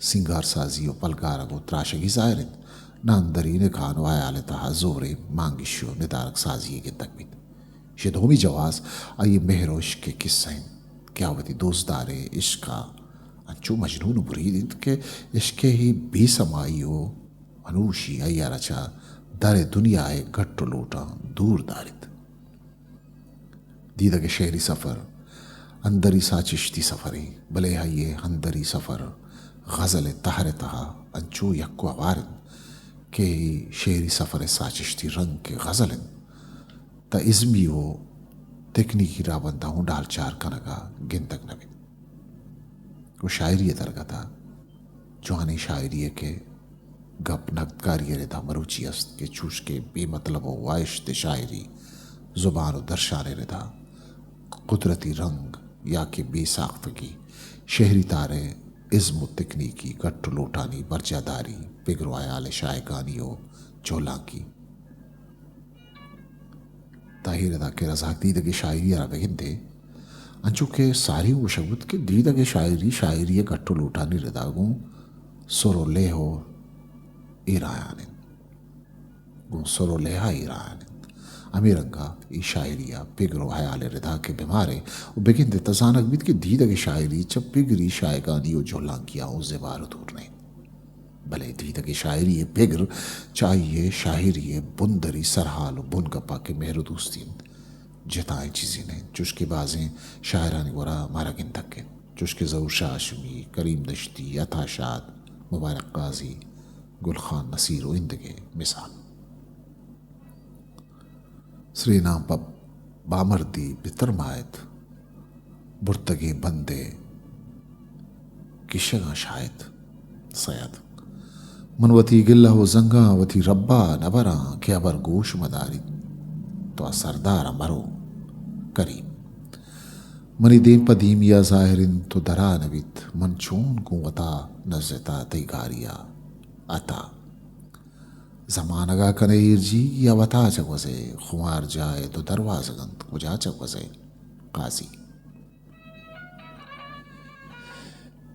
سینگار سازی ءُ پلگارگ ءُ تراشگی ظاہر انت، نہ اندری نکان ءُ ہیال ءِ تہا زوریں مانگیش ءُ ندارگ سازی یے گندگ بیت۔ ایشی ءِ دومی جواز آئی ءِ مہر ءُ عشق ءِ قصہ انت کہ آ وتی دوستدار ءِ عشق ءَ انچو مجنون ءُ مرید انت کہ عشق ءِ اے بے سمائی ءُ انوشی آئی ءَ را چہ در ءِ دنیا ءِ گٹ ءُ لوٹاں دور داریت۔ دیدگ ءِ شعری سفر اندری ساچشتی سفرے، بلے آئی ءِ اندری سفر غزل ءِ تہر ءِ تہا انچو یک ءُ ہوار انت کہ اے شعری سفر ءِ ساچشتی رنگ کہ غزل انت، تہ ازمی ءُ تکنیکی رہبنداں اوں ڈالچار کنگ ءَ گندگ نہ بیت۔ ءُ شاعری ءِ درگت ءَ جوانیں شاعری ءِ کہ گپ نگدکاری ءِ ردا مروچی است کہ چوش کہ بے مطلب ءُ واہشت ءِ شاعری زبان ءُ درشان ءِ ردا قدرتی رنگ یا کہ بے ساختگی شعری تار ءِ ازم ءُ تکنیکی گٹ ءُ لوٹانی برجاہ داری، پگر ءُ ہیال ءِ شاہگانی ءُ جہلانکی۔ تہ اے ردا کہ رزاق دیدگ ءِ شاعری ءَ را بگندے، انچو کہ ساری گوشگ بوت کہ دیدگ ءِ شاعری، شاعری ءِ گٹ ءُ لوٹانی ردا گوں سر ءُ لیہ ءُ ایرایان انت، گوں سر ءُ لیہ ءَ ایرایان انت۔ ہمے رنگ ءَ اے شاعری ءَ پگر ءُ ہیال ءِ ردا کہ بمارے ءُ بگندے، تہ زانگ بیت کہ دیدگ ءِ شاعری چہ پگری شاہگانی ءُ جہلانکی ءَ اوں زبہر ءُ دور نہ انت۔ بلے دیدگ ءِ شاعری ءِ پگر چہ آئی ءِ شاعری ءِ بندری سرحال ءُ بنگپ ءَ کہ مہر ءُ دوستی انت، جتائیں چیزے نہ انت، چوش کہ بازیں شاعرانی گورا مارا گندگ انت، چوش کہ ظہور شاہ ہاشمی، کریم دشتی، عطا شاد، مبارک قاضی، گل خان نصیر ءُ ایندگہ مثال۔ سریناں پہ بامردی بہ ترمائیت، برتگیں بندے کشگاں شاہیت۔ سید، من وتی گلہ ءُ زنگاں وتی ربا نہ براں کہ ہبر گوش مہ داریت۔ تو آ سردار ءَ مرو۔ کریم، منی دیم پہ دیمی ءَ ظاہر انت، تو درا نہ بیت، من چون گوں وتا نزتا تئی گاری ءَ۔ عطا، زمانگ ءَ کن ئے ایرجیگ یا وت ءَ چہ گوز ئے؟ خمار جاہ ءِ دو دروازگ اَنت، کجا چہ گوز ئے؟ قاضی۔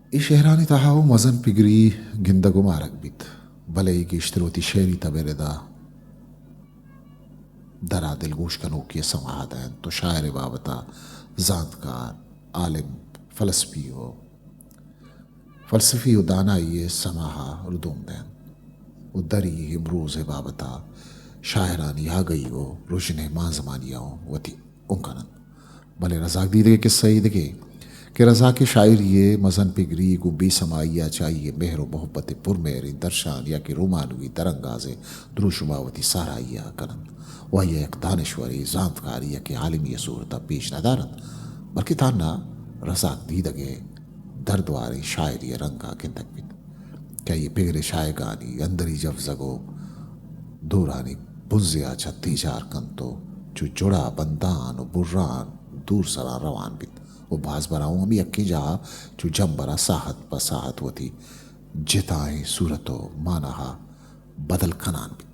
اے شعرانی تہا وَ مزن پگری گندگ ءُ مارگ بیت، بلے اے گیشتر وتی شعری تب ءِ ردا درا دلگوش کنوکی ءِ سما ءَ دئینت ءُ شاعر ءِ بابت ءَ زانتکار، عالم، فلسفی ءُ فلسفی ءُ دانائی ءِ سما ءَ ردوم دئینت ءُ دری امروز ءِ بابت ءَ شاعرانی آگہی ءُ رژن ءِ مانزمانی ءَ وتی اوں کن اَنت۔ بلے رزاک دیدگ ءِ کسہ ایدگہ کہ رزاک ءِ شاعری ءِ مزن پگری گوں بے سمائی ءَ چہ آئی ءِ مہر ءُ محبت ءِ پرمہریں درشان یا کہ رومانوی درانگاز ءِ دروشم ءَ وتی سہرائی ءَ کن اَنت ءُ آئی ءَ یک دانشورے، زانتکارے یا کہ عالمے ءِ صورت ءَ پیش نہ دار اَنت، بلکہ تہنا رزاک دیدگ ءِ دردواریں شاعری ءِ رنگ ءَ گندگ بیت کہ آئی ءِ پگر ءِ شاہگانی اندری جوزگ ءُ دورانی بنزے ءَ چہ تیجار کنت ءُ چو جڑا بندان ءُ بران دور سراں روان بیت ءُ باز برا اوں ہمے یکیں جاہ ءَ چو جمبر ءَ ساہت پہ ساہت وتی جتائیں صورت ءُ مانا ءَ بدل کنان بیت۔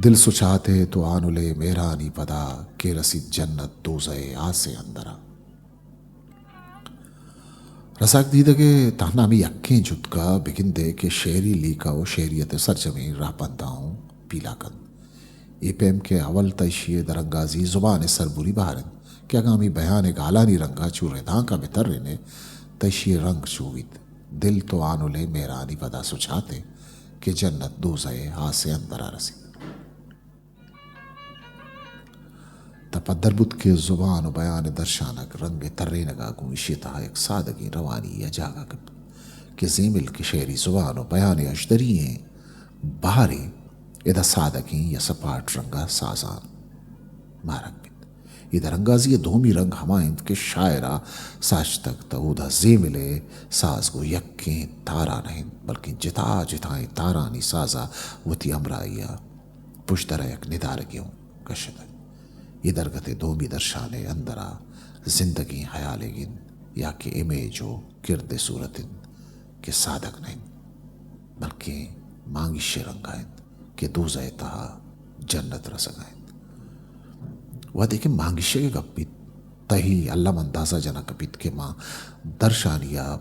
دل سچاتے تو آنلے مہرانی پدا، کہ رسیت جنت دوزہ ءِ آس ءِ اندرا۔ رزاک دیدگ ءِ تہنا ہمے یکیں جتکہ بگندے کہ شعری لیکہ ءُ شعریت ءِ سرجمیں راہبنداں اوں پیلہ کنت۔ اے پیم کہ اول تہ ایشی ءِ درانگازی زبان ءِ سربری بہر اِنت کہ اگاں ہمے بیان ءِ گالانی رنگ ءَ چو ردانک ءَ بہ ترین ئے تہ ایشی ءِ رنگ چو بیت؟ دل تو آنلے مہرانی پدا سچاتے، کہ جنت دوزہ ءِ آس ءِ اندرا رسیت۔ تہ پدر بوت کہ زبان ءُ بیان ءِ درشانگ رنگ ءِ ترینگ ءَ گوں ایشی ءِ تہا یک سادگیں روانی ءِ جاگہ کپت کہ زیمل کہ شعری زبان ءُ بیان ءِ اژدری ئیں بہرے ادا سادگیں یا سپاٹ رنگ ءَ سازان مارگ بیت۔ اے درانگازی ءِ دومی رنگ ہما اِنت کہ شاعر ءَ ساچتگ تہ اودا زیمل ءِ ساز گوں یکیں تار ءَ نہ اِنت، بلکیں جتا جتائیں تارانی ساز ءَ وتی ہمراہی ءَ پژدر ءَ یک ندارگے اوں کشتگ۔ اے درگت ءِ دومی درشان ءِ اندر ءَ زندگیں ہیالے گند یا کہ امیج ءُ کرد ءِ صورت اِنت کہ سادگ نہ اِنت، بلکیں مانگیش ءِ رنگ ءَ اِنت کہ دوزہ ءِ تہا جنت رسگ ءَ اِنت۔ وہدے کہ مانگیشگ ءِ گپ بیت، تہ اے الم اندازہ جنگ بیت کہ ما درشانی ءَ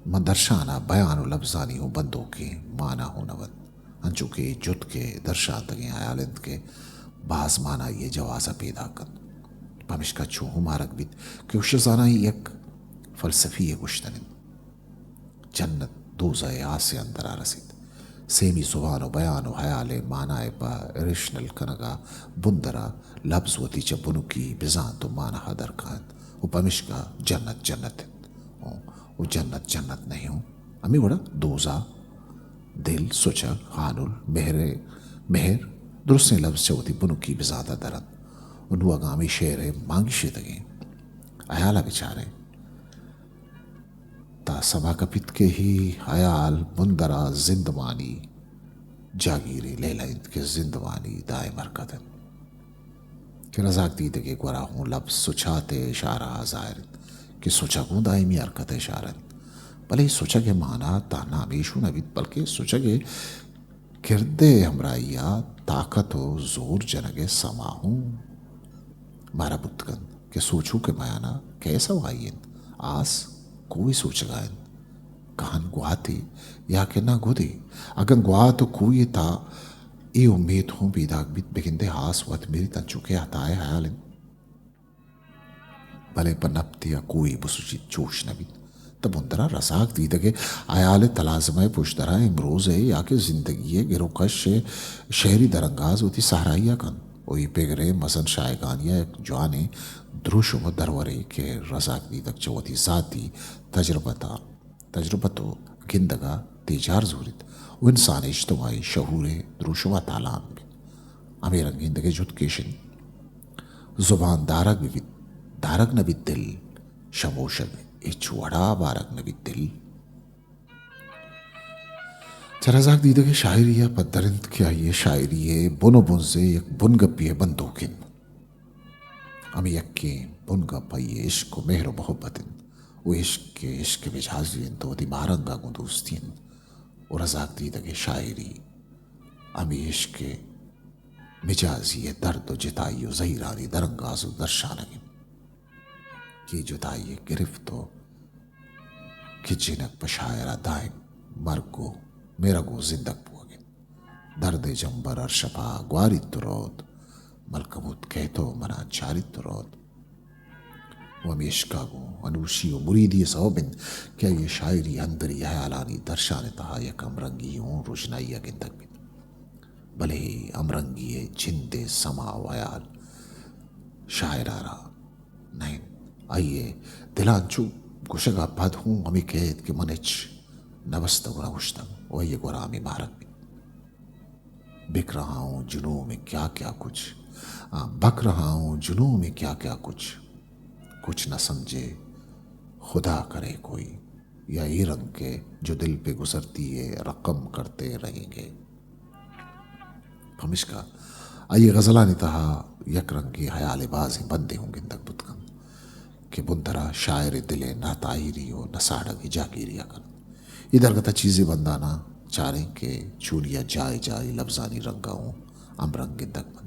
من درشان ءَ بیان ءُ لبزانی اوں بندوکیں مانا ہوں نہ بنت، انچو کہ اے جتک ءِ درشانتگیں ہیال اِنت کہ باز مانائی ءِ جواز ءَ پیداک اَنت۔ پمشکا چو ہوں مارگ بیت کہ ہوش زانائی یک فلسفی ءِ گوشتن اِنت، جنت دوزہ ءِ آس ءِ اندر ءَ رسیت۔ سیمی زبان ءُ بیان ءُ ہیال ءِ مانا ءِ پہ ریشنل کنگ ءَ بندر ءَ لبز وتی چہ بنکی بزانت ءُ مانا ءَ در کاینت ءُ پمشکا جنت جنت اِنت۔ ءُ جنت جنت نہ اِنت۔ ہمے وڑا دوزہ، دل، سچگ، ہانل، مہر، مہر، درستیں لبز چہ وتی بنکی بزانت ءَ در اَنت۔ ءُ نوں اگاں ہمے شعر ءِ مانگیشتگیں ہیال ءَ بچاریں، تہ سما کپیت کہ اے ہیال بندر ءَ زندمانی جاگیریں لیلہ اِنت کہ زندمانی دائم حرکت اِنت۔ کہ رزاک دیدگ ءِ گورا ہوں لبز سچات ءِ اشارہ ءَ ظاہر اِنت کہ سچگ ہوں دائمی حرکت ءِ اشارہ اِنت۔ بلے سچگ ءِ مانا تہنا ہمیش ہوں نہ بیت، بلکیں سچگ ءِ کرد ءِ ہمراہی ءَ طاقت ءُ زور جنگ ءِ سما ہوں مارا بوت کنت کہ سوچوک ءِ میان ءَ کئے سوائی اِنت؟ آس کوہے سوچگ ءَ اِنت؟ کہن گواتے یا کہ ناں گدے؟ اگاں گوات ءُ کوہے، تہ اے امیت ہوں پیداک بیت، بگندے آس وت مریت انچو کہ عطا ءِ ہیال اِنت۔ بلے پہ نپتے ءَ کوہے بسچیت، چوش نہ بیت۔ تہ بندر ءَ رزاک دیدگ ءِ ہیال ءِ تلازم ءِ پژدر ءَ امروز ءِ یا کہ زندگی ءِ گر ءُ کش ءِ شعری درانگاز وتی سہرائی ءَ کنت ءُ اے پگر ءِ مزن شاہگانی ءِ یک جوانیں دروشم ءُ درورے کہ رزاک دیدگ چہ وتی ذاتی تجربت ءَ تجربت ءُ گندگ ءَ تیجار زوریت ءُ انسان ءِ اجتماعی شعور ءِ دروشم ءَ تالان بیت۔ ہمے رنگیں دگہ جتکے اِش اِنت، زبان دارگ بہ بیت، دارگ نہ بیت دل، شموشگ ہچ وڑا بارگ نہ بیت دل۔ چہ رزاک دیدگ ءِ شاعری ءَ پدر اِنت کہ آئی ءِ شاعری ءِ بن ءُ بنز ءِ یک بنگپے ءِ بندوک اِنت۔ ہمے یکیں بنگپ آئی ءِ عشق ءُ مہر ءُ محبت اِنت ءُ عشق کہ عشق ءِ مجازی اِنت ءُ وتی ماہرنگ ءَ گوں دوستی اِنت۔ و رزاق دیدگ ءِ شاعری ہمے عشق ءِ مجازی ءِ درد و جتائی و زہیرانی درانگاز و درشانگ انت کہ جتائی ءِ گرفت و کجینگ پہ شاعر ءَ دائم مرگ و مرگ و زندگ بوگ انت۔ درد ءِ جمبر ہر شپ ءَ گواریت و روت، ملکموت کئیت و منا چاریت و روت۔ و ہمے عشق ءَ گوں انوشی و مریدی ءِ سوب انت کہ آئی ءِ شاعری اندری ہیالانی درشان ءِ تہا یک ہمرنگی اوں روژنائی ءَ گندگ بیت۔ بلے اے ہمرنگی ءِ جند ءِ سما و ہیال شاعر ءَ را نہ انت۔ آئی ءِ دل ءَ انچو گوشگ ءَ پد ہوں ہمے کئیت کہ من ہچ نہ بستگ و نہ گوشتگ و آئی ءِ گورا ہمے مارگ بیت۔ بک رہا ہوں جنوں میں کیا کیا کچھ، آ، بک رہا ہوں جنوں میں کیا کیا کچھ، کچھ نہ سمجھے خدا کرے کوئی، یا اے رنگ کہ جو دل پہ گزرتی ہے رقم کرتے رہیں گے۔ پمشکا آئی ءِ غزلانی تہا یک رنگیں ہیال ءِ بازیں بندے ہوں گندگ بوت کنت کہ بندرا شاعر ءِ دل ءِ ناتاہیری و نساڑگ ءِ جاگیری ءَ کنت۔ اے درگت ءَ چیزے بنداناں چاریں کہ چونیا جاہے جاہے لبزانی رنگ ءَ اوں ہمرنگ گندگ بنت۔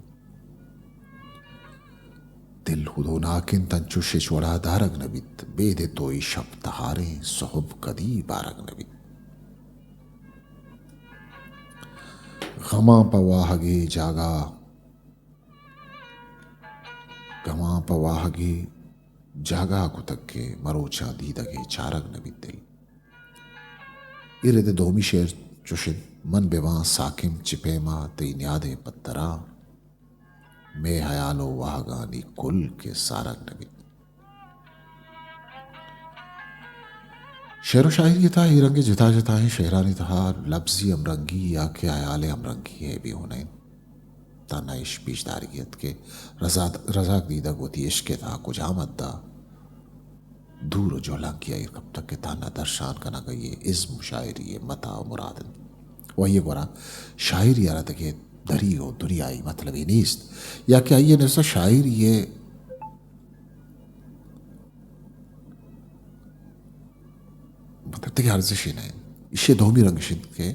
دل ہدوناک انت انچوش ہچ وڑا دارگ نہ بیت، بید تو اے شپ تہاریں سہب کدی بارگ نہ بیت۔ غماں پہ واہگے جاگہ، غماں پہ واہگے جاگہ کتگ کہ مروچاں دیدگے چارگ نہ بیت دل۔ اے رد ءِ دومی شعر چوش انت: من بباں ساکم چہ پیما تئی نیادیں پترا، مئے ہیال و واہگانی کل کہ سارگ نہ بیت۔ شعر و شاعری ءِ تہا اے رنگ ءِ جتا جتائیں شعرانی تہا لبزی ہمرنگی یا کہ ہیال ءِ ہمرنگی ءِ بے ہون انت۔ تہنا اش پیشدارگی ات کہ رزاد-، رزاق دیدگ وتی عشق ءِ تہا کجام حد ءَ دور و جہلانکی ءَ ایر کپتگ کہ تہنا درشان کنگ ءَ آئی ءِ ازم شاعری ءِ متاع و مراد انت و آئی ءِ گورا شاعری ءَ را دگہ دری و دنیائی مطلبے نیست، یا کہ آئی ءِ نزا شاعری ءِ مطلب دگہ ارزشے نہ انت۔ ایشی ءِ دومی رنگ اش انت کہ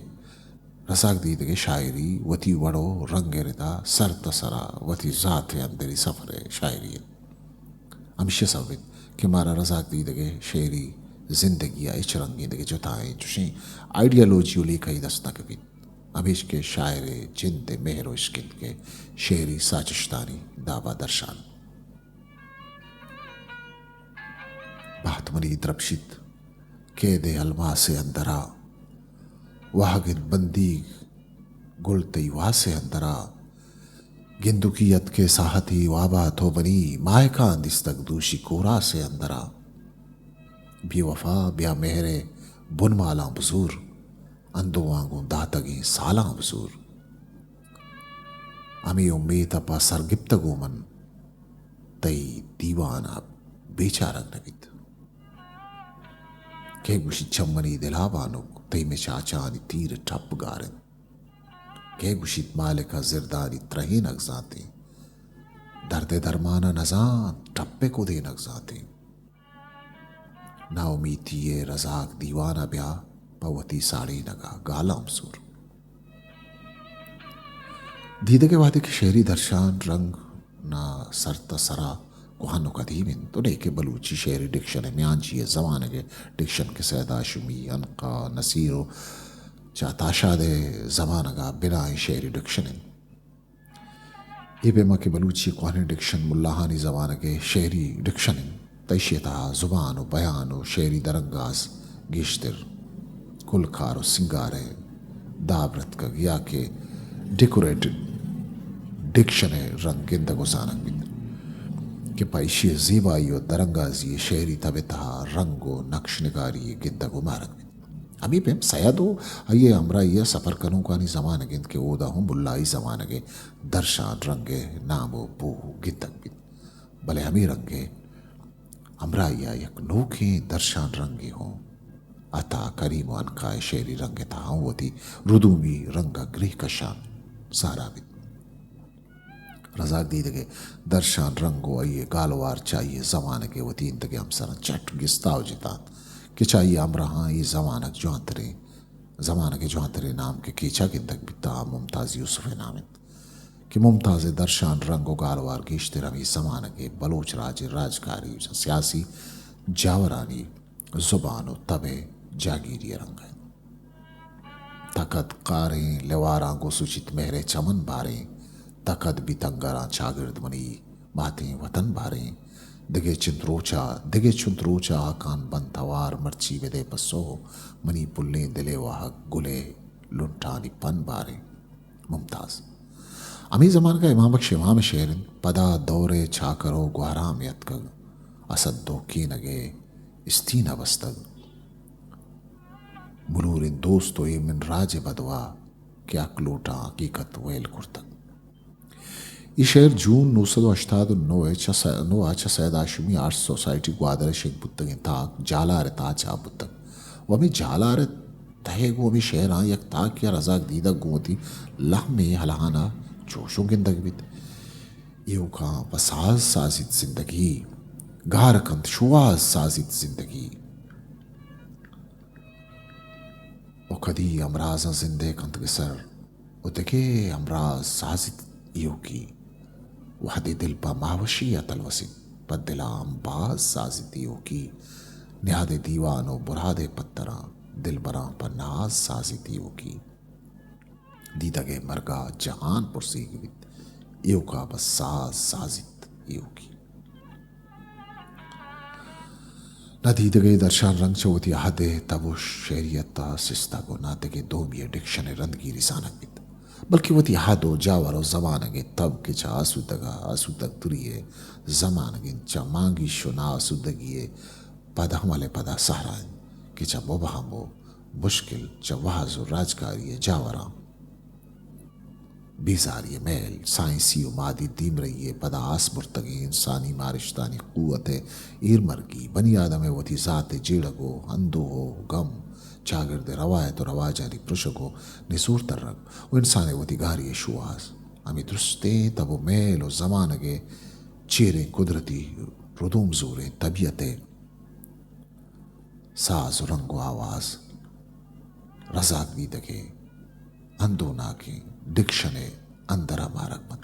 رزاق دیدگ ءِ شاعری وتی وڑ و رنگ ءِ ردا سر تہ سرا وتی ذات ءِ اندری سفر ءِ شاعری انت۔ ہمیشی ءِ سبب انت کہ مارا رزاق دیدگ ءِ شعری زندگی ءَ ہچ رنگیں دگہ جتائیں چوشیں آئیڈیالوجی و لیکہی دست نہ کپیت، ہمیش کہ شاعر ءِ جند ءِ مہر و عشق انت کہ شعری ساچشتانی دابا درشان۔ بہت منی درپشیت قید الماس ءِ اندرا، واہگ انت بندیگ گل تئی واس ءِ اندرا۔ گندوکی ات کہ ساہتی وابا تو منی، ماہکاں دیستگ دوشی کوراس ءِ اندرا۔ بے وفا بیا مہر ءِ بنمالاں بزور، اندوہاں گوں داتگیں سالاں بزور۔ ہمے امیت ءَ پہ سر گپتگوں من، تئی دیوان ءَ بے چارگ نہ بیت۔ کئے گوشیت چہ منی دل ءَ بانک، تئی مچاچانی تیر ٹپ گار انت۔ کئے گوشیت مالک ءَ زردانی ترہینگ زانتیں، درد ءِ درمان ءَ نزانت، ٹپ ءِ کدینگ زانتیں۔ ناامیتی ءِ رزاق دیوان ءَ بیا، پہ وتی ساڑینگ ءَ گالاں بزور۔ دیدگ ءَ وہدے کہ شعری درشان رنگ نا سر تہ سرا کوہن و قدیم انت، و نئے کہ بلوچی شعری ڈکشن ءِ میانجی ءِ زمانگ ءِ ڈکشن کہ سید ہاشمی، عنقا، نصیر و چہ عطا شاد ءِ زمانگ ءَ بنائیں شعری ڈکشن انت۔ اے پیما کہ بلوچی کوہنیں ڈکشن ملاہانی زمانگ ءِ شعری ڈکشن انت، تہ ایشی ءِ تہا زبان و بیان و شعری درانگاز گیشتر کلکار و سینگار ءِ داب رتکگ یا کہ ڈیکوریٹڈ ڈکشن ءِ رنگ گندگ و زانگ بیت کہ پہ ایشی ءِ زیبائی و درانگازی ءِ شعری تب ءِ تہا رنگ و نقش نگاری ءِ گندگ و مارگ بیت۔ ہمے پیم سید و آئی ءِ ہمراہی ءَ سفر کنوکانی زمانگ انت کہ اودا ہم ملائی زمانگ ءِ درشان رنگ ءِ نام و بوہ گندگ بیت، بلے ہمے رنگ ءِ ہمراہی ءَ یک نوکیں درشان رنگے ہوں عطا، کریم و عنقا ءِ شعری رنگ ءِ تہا ہوں وتی ردومی رنگ ءَ گریکشان سارا بیت۔ رزاق دیدگ ءِ درشان رنگ و آئی ءِ گالوار چہ آئی ءِ زمانگ ءِ وتینتگیں ہمسراں چٹ گستا و جتا انت کہ چہ آئی ءِ ہمراہاں اے زمانگ جوانتریں زمانگ ءِ جوانتریں نام کہ کیچ ءَ گندگ بیت، آ ممتاز یوسف ءِ نام انت کہ ممتاز ءِ درشان، رنگ ءُ گالوار گیشتر ہمے زمانگ ءِ بلوچ راج ءِ راجکاری ءُ سیاسی جاورانی زبان ءُ تب ءِ جاگیری ءِ رنگ ءَ انت۔ تکد کاریں لیواراں گوں سوچیت مہر ءِ چمن باریں، تکد بیت انگراں چاگرد منی ماتیں وطن باریں۔ دگہ چنت روچا، دگہ چنت روچا آکان بنت ہوار، مرچی بدئے پسو منی پلیں دل ءِ واہگ، گل ءِ لنٹانی پن باریں۔ ممتاز۔ ہمے زمانگ ءَ امام بخش امام ءِ شعر انت، پدا دور ءِ چاکر ءُ گوہرام یتکگ، اسد ءُ کینگ ءِ استین ءَ بستگ۔ ملوریں دوست ءُ اے من راج ءِ بدواہ کہ حق لوٹاں حقیقت ویل کرتگ۔ اے شعر جون نو سد ءُ ہشتاد ءُ نو ءَ چہ س-، نو ءَ چہ سید ہاشمی آرٹ سوسائٹی گوادر ءَ شنگ بوتگیں تاک جالار ءِ تہا چاپ بوتگ ءُ ہمے جالار ءِ تہ ءَ گوں ہمے شعراں یک تاکے ءَ رزاک دیدگ گوں وتی لہمیں ہلاہان ءَ چوشوں گندگ بیت، ایوکاں پہ ساز سازیت زندگی، گار کنت شوہاز سازیت زندگی۔ ءُ کدی ہمرازاں زندے کنت گسر، ءُ دگہ ہمراز سازیت ایوکی۔ وہدے دل پہ ماوشی ءَ تلوسیت، پہ دل ءَ امباز سازیت ایوکی۔ نیادے دیوان ءُ برادے پتراں، دلبراں پہ ناز سازیت ایوکی۔ دیدگ ءِ مرگ ءَ جہان پرسیگ بیت، ایوکا پہ ساز سازیت ایوکی۔ نہ دیدگ ءِ درشان رنگ چہ وتی اہد ءِ تب ءُ شعریت ءَ سستگ ءُ نہ دگہ دومی ءِ ڈکشن ءِ رندگیری زانگ بیت، بلکیں وتی اہد ءُ جاور ءُ زمانگ ءِ تب کہ چہ آسودگ ءَ آسودگ تری ءِ زمانگ انت، چہ مانگیش ءُ ناآسودگی ءِ پد ہمل ءِ پدا سہرا انت کہ چہ مبہم ءُ مشکل، چہ وہز ءُ راجکاری ءِ جاوراں بیزاری ءِ مہل، سائنسی ءُ مادی دیمرئی ءِ پدا آس برتگیں انسانی مارشتانی قوت ءِ ایرمرگی، بنی آدم ءِ وتی ذات ءِ جیڑگ ءُ اندوہ ءُ گم، چاگرد ءِ روایت ءُ رواجانی پرشگ ءُ نزور ترگ ءُ انسان ءِ وتی گاری ءِ شوہاز، ہمے درستیں تب ءُ مہل ءُ زمانگ ءِ چیریں قدرتی ردوم زوریں طبیعت ءِ ساز ءُ رنگ ءُ آواز رزاک دیدگ ءِ اندوناکیں ڈکشن ءِ اندر ءَ مارگ بنت۔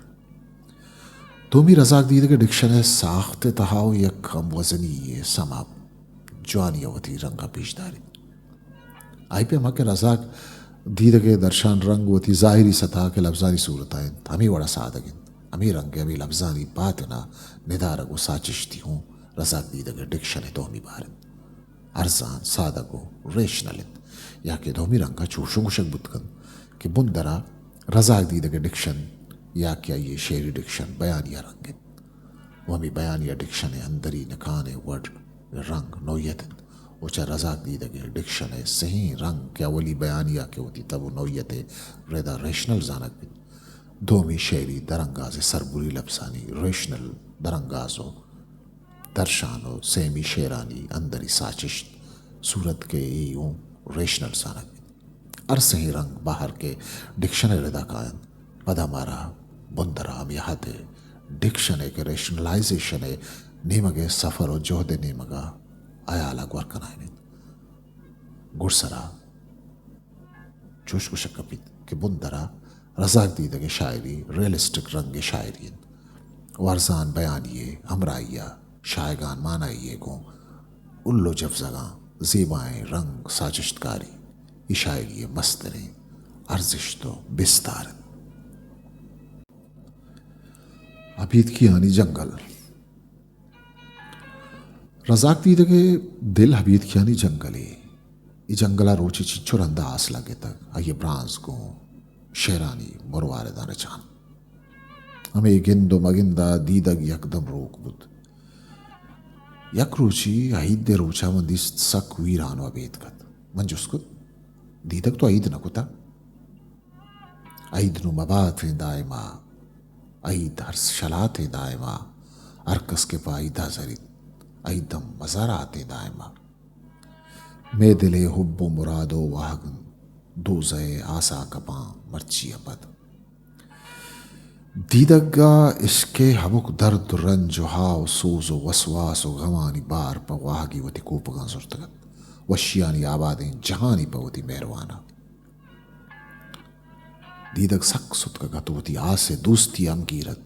دومی، رزاک دیدگ ءِ ڈکشن ءِ ساخت ءِ تہا ءُ یک ہموزنی ءِ سما جوانی ءَ وتی رنگ ءَ پیش داریت۔ آئی پیم ءَ کہ رزاک دیدگ ءِ درشان رنگ وتی ظاہری سطح کہ لبزانی صورت ءَ انت، ہمے وڑ ءَ سادگ انت، ہمے رنگ ءَ ہمے لبزانی باتن ءَ ندارگ ءُ ساچشتی ہوں رزاک دیدگ ءِ ڈکشن ءِ دومی بہر انت۔ ارزان، سادگ ءُ ریشنل انت۔ یا کہ دومی رنگ ءَ چوشوں گوشگ بوت کنت کہ بندر ءَ رزاک دیدگ ءِ ڈکشن یا کہ آئی ءِ شعری ڈکشن بیانیہ رنگ انت ءُ ہمے بیانیہ ڈکشن ءِ اندری نکان ءِ وڑ رنگ نوعیت انت ءُ چہ رزاک دیدگ ءِ ڈکشن ءِ سہیں رنگ کہ اولی بیانیہ کہ وتی تب ءُ نوعیت ءِ رد ءَ ریشنل زانگ بیت، دومی شعری درانگاز ءِ سربری لبزانی ریشنل درانگاز ءُ درشان ءُ سیمی شعرانی اندری ساچشت صورت کہ اے اوں ریشنل زانگ بیت۔ ہر سہیں رنگ بہر کہ ڈکشن ءِ ردا کاینت، پدا مارا بندر ءَ ہمے اہد ءِ ڈکشن ءِ کہ ریشنلائزیشن ءِ نیمگ ءِ سفر ءُ جہد ءِ نیمگ ءَ ہیال ءَ گور کنائینیت۔ گڈسرا چوش گوشگ کپیت کہ بندر ءَ رزاک دیدگ ءِ شاعری ریئلسٹک رنگ ءِ شاعری انت ءُ ارزان بیانی ءِ ہمراہی ءَ شاہگان مانائی ءِ گوں الو جبزگاں زیبائیں رنگ ساچشتکاری اے شاعری ءِ مستریں ارزشت ءُ بستار انت۔ ہبیتکیانی جنگل۔ رزاک دیدگ ءِ دل ہبیتکیانی جنگلے۔ اے جنگل ءَ روچے چنچو رند ءَ آس لگتگ، آئی ءِ برانز گوں شعرانی مروارداں رچان۔ ہمے گند ءُ مگند ءَ دیدگ یکدم روک بوت۔ یک روچی عید ءِ روچ ءَ من دیست سک ویران ءُ ابیتک ات۔ من جست کت، دیدگ تو عید نہ کتہ؟ عید نوں مباتیں دائما، عید ہر شلاتیں دائما، ہر کس کہ پہ عیدا زریت، عید ہم مزاراتیں دائما۔ مئے دل ءِ حب ءُ مراد ءُ واہگ انت، دوزہ ءِ آسا کپاں مرچی ءَ پد۔ دیدگ ءَ عشق ءِ ہبک درد ءُ رنج ءُ ہاہ ءُ سوز ءُ وسواس ءُ غمانی بار پہ واہگی وتی کوپگاں زرتگ ات۔ وشیانی آبادیں جہانی پہ وتی مہرواناں۔ دیدگ سک ستکگ ات، وتی آس ءِ دوستی ءَ ہمگیر ات۔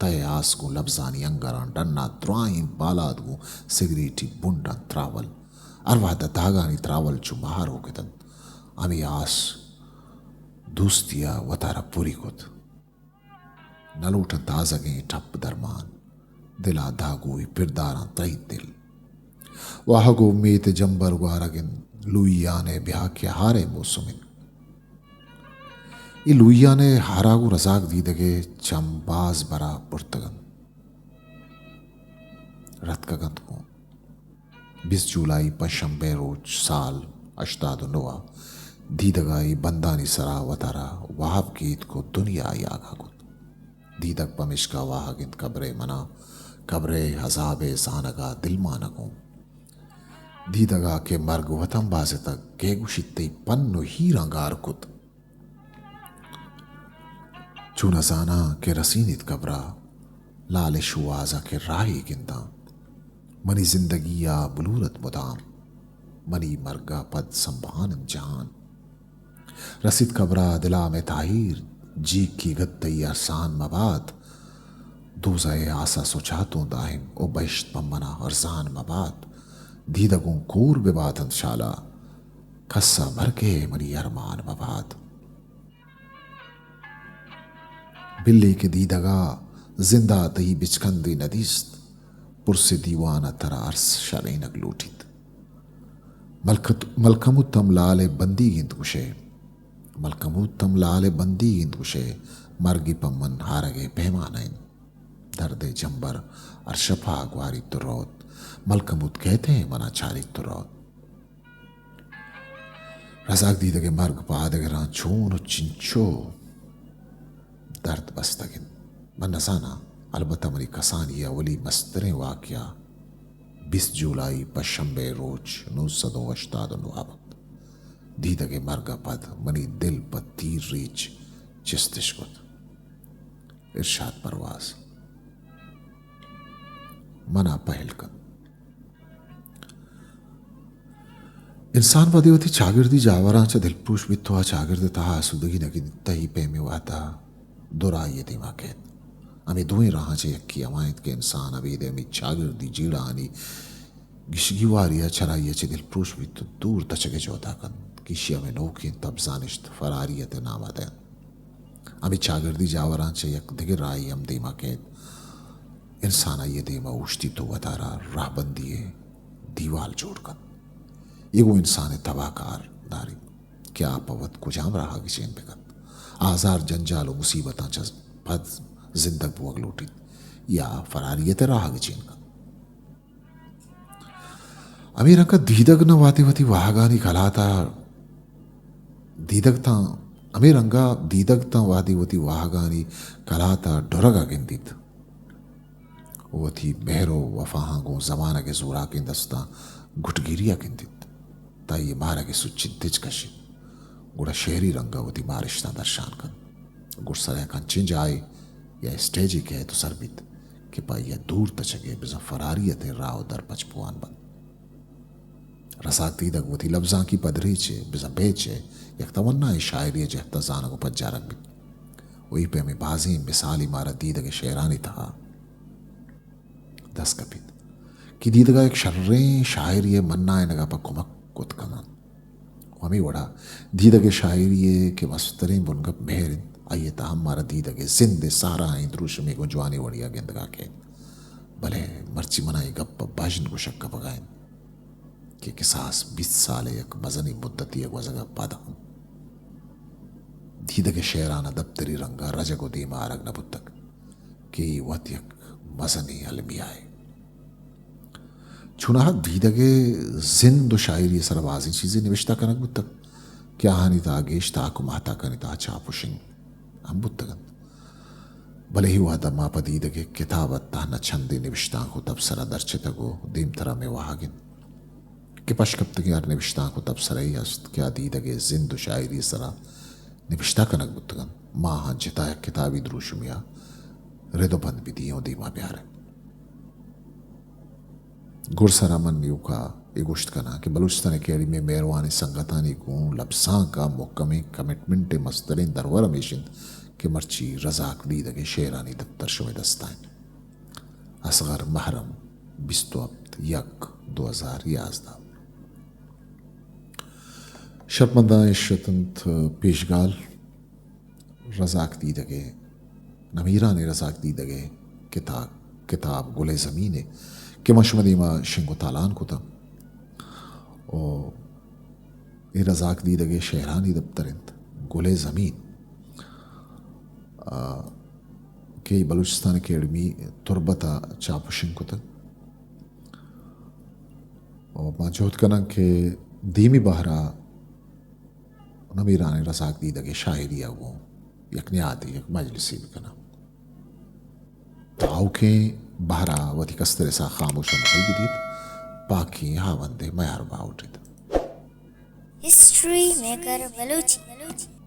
تہ ءِ آس گوں لبزانی انگراں ڈن ءَ، درائیں بالاد گوں سگریٹی بنڈاں تراول۔ ہر وہد ءَ داگانی تراول چو مہاروک اتنت۔ ہمے آس دوستی ءَ وتارا پوری کت۔ نہ لوٹنت آزگیں ٹپ درمان، دل ءَ داگوئی پرداراں ترئیت دل۔ واہگ ءُ امیت ءِ جمبر گوارگ انت، لوئیان ءِ بیاکے ہار ءِ موسم انت۔ اے لوئیان ءِ ہارا گوں رزاک دیدگ ءِ چم باز برا برتگ انت، رتکگ انت گوں۔ بیست جولائی پنچ شنبہ ءِ روچ سال ہشتاد ءُ نو ءَ دیدگ ءَ اے بندانی سرا وتارا واب گیتک ءُ دنیا ءَ آگاہ کت۔ دیدگ پمیشکا واہگ انت قبر ءِ منا، قبر ءِ عذاب ءِ زانگ ءَ دلمانگ اوں۔ دیدگ ءَ کہ مرگ وت امبازتگ، کئے گوشیت تئی پن ءُ ہیراں گار کت۔ چو نہ زاناں کہ رسینیت قبرا، لال ءِ شوہازا کہ راہے گنداں۔ منی زندگی ءَ بلورت مدام، منی مرگ ءَ پد سمبھان انت جہان۔ رسیت قبرا دلا مئے تاہیر، جیکی گت تئی ارسان مبات۔ دوزہ ءِ آسا سچاتوں دائم، او بہشت پہ منا ارزان مبات۔ دیدگوں کور بباتنت شالا، کسا مرگ ءِ منی ارمان مبات۔ بلے کہ دیدگا زندا تئی بچکندے ندیست، پرس دیوان ءَ ترا ارس شرینگ لوٹیت۔ ملکت-، ملکموت ہم لال ءِ بندیگ انت گوشئے، ملکموت ہم لال ءِ بندیگ انت گوشئے، مرگی پہ من ہارگ ءِ پیمانہ انت۔ درد ءِ جمبر ہر شپا گواریت ءُ روت، ملکموت کئیت ءُ منا چاریت ءُ روت۔ رزاک دیدگ ءِ مرگ پہ آدگراں چون ءُ چنچو درد بستگ انت، من نزاناں، البتہ منی کسانی اولی مستریں واقعہ بیست جولائی پنچ شنبہ ءِ روچ نو سد ءُ ہشتاد ءُ نو ءَ بوت۔ دیدگ ءِ مرگ ءَ پد منی دل پہ تیر ریچ چست اش کت۔ ارشاد پرواز، منا پہل کن۔ انسان وہدے وتی چاگردی جاوراں چہ دلپروش بیت ءُ آ چاگرد ءِ تہا آسودگی نہ گندیت، تہ اے پیمیں وہد ءَ دو راہی ءِ دیما کئیت۔ ہمے دوئیں راہاں چہ یکے ہما انت کہ انسان ابید ءَ ہمے چاگردی جیڑہانی گیشگیواری ءَ چرائی ءَ چہ دلپروش بیت ءُ دور تچگ ءِ جہد ءَ کنت کہ ایشی ءَ ہمے نوکیں تب زانشت فراریت ءِ نام ءَ دئینت۔ ہمے چاگردی جاوراں چہ یک دگہ راہے ہم دیما کئیت۔ انسان آئی ءِ دیما اوشتیت ءُ وتارا راہبندی ءِ دیوال جوڑ کنت۔ اے گوں انسان ءِ تباہ کار داریت کہ آ پہ وت کجام راہ ءَ گچین بہ کنت۔ آزار، جنجال ءُ مصیبتاں چہ پد زندگ بوگ لوٹیت یا فراریت ءِ راہ ءَ گچین کنت۔ ہمے رنگ ءَ دیدگ نہ وہدے وتی واہگانی کلات ءَ دیدگ تاں، ہمے رنگ ءَ دیدگ تاں وہدے وتی واہگانی کلات ءَ ڈرگ ءَ گندیت، وتی مہر ءُ وفاہاں گوں زمانگ ءِ زوراکیں دستاں گٹگیری ءَ گندیت، تاں اے مارگ ءِ سچ ءِ دج کشیت، گڑا شعری رنگ ءَ وتی مارشتاں درشان کنت۔ گڈسر ءَ یک انچیں جاہے یا اسٹیجے کئیت ءُ سر بیت کہ پہ آئی ءَ دور تچگ ءِ بزاں فراریت ءِ راہ ءُ در پچ بوان بنت۔ رزاک دیدگ وتی لبزانکی پدریچ ءِ بزاں بیچ ءِ یک توانائیں شاعرے ءِ جہت ءَ زانگ ءُ پجارگ بیت ءُ اے پیمیں بازیں مثالے مارا دیدگ ءِ شعرانی تہا دست کپیت کہ دیدگ ءَ یک شریں شاعرے ءِ منائینگ ءَ پہ کمک کت کناں۔ ءُ ہمے وڑا دیدگ ءِ شاعری ءِ کہ مستریں بنگپ مہر انت، آئی ءِ تہا ہم مارا دیدگ ءِ زند ءِ ساراہیں دروشمے گوں جوانیں وڑے ءَ گندگ ءَ کئیت۔ بلے مرچی منا اے گپ ءَ بژن گوشگ کپگ ءَ انت کہ کساس بیست سال ءِ یک مزنیں مدتے ءِ گوزگ ءَ پد ہم دیدگ ءِ شعران ءَ دپتری رنگ ءَ رجگ ءُ دیم ءَ آرگ نہ بوتگ کہ اے وت یک مزنیں المیہ ءِ۔ چوناہا دیدگ ءِ زند ءُ شاعری ءِ سرا بازیں چیزے نبشتہ کنگ بوتگ کہ آہانی تہا گیش تاک ءُ ماہتاکانی تہا چاپ ءُ شنگ ہم بوتگ انت۔ بلے اے وہد ءَ ما پہ دیدگ ءِ کتاب ءِ تہنا چندے نبشتانک ءُ تبصرہ درچتگ ءُ دیمترا مئے واہگ انت کہ پشکپتگیں ہر نبشتانک ءُ تبصرہ یے است کہ آ دیدگ ءِ زند ءُ شاعری ءِ سرا نبشتہ کنگ بوتگ انت، ما آہاں جتا یک کتابی دروشمے ءَ رد ءُ بند بدییں ءُ دیما بیاریں۔ گڈسرا من ایوکا اے گوشت کناں کہ بلوچستان اکیڈمی ءِ مہروانیں سنگتانی گوں لبزانک ءَ مھکمیں کمٹمنٹ ءِ مستریں درور ہمیش انت کہ مرچی رزاک دیدگ ءِ شعرانی دپتر شمئے دست ءَ انت۔ اصغر محرم، بیست و ہفت یک دو ہزار یازدہ۔ شرپمنداں، اش اتنت پیشگال رزاک دیدگ ءِ، نمیرانیں رزاک دیدگ ءِ کتا-، کتاب گل ءِ زمین ءِ کہ من شمئے دیما شنگ و تالان کتاں۔ و اے رزاک دیدگ ءِ شعرانی دپتر انت، گل ءِ زمین، آ، کہ بلوچستان اکیڈمی تربت ءَ چاپ و شنگ کتگ۔ و ما جہد کناں کہ دیمی بہر ءَ نمیرانیں رزاک دیدگ ءِ شاعری ءَ گوں یک نیادے، یک مجلسے بکناں۔ تاں آؤکیں بہر ءَ وتی کستر ءِ ساہ خاموش ءُ مکل بدیت، پاکیں ہاوند ءِ میار باہوٹ ایت۔ ہسٹری میکر بلوچی۔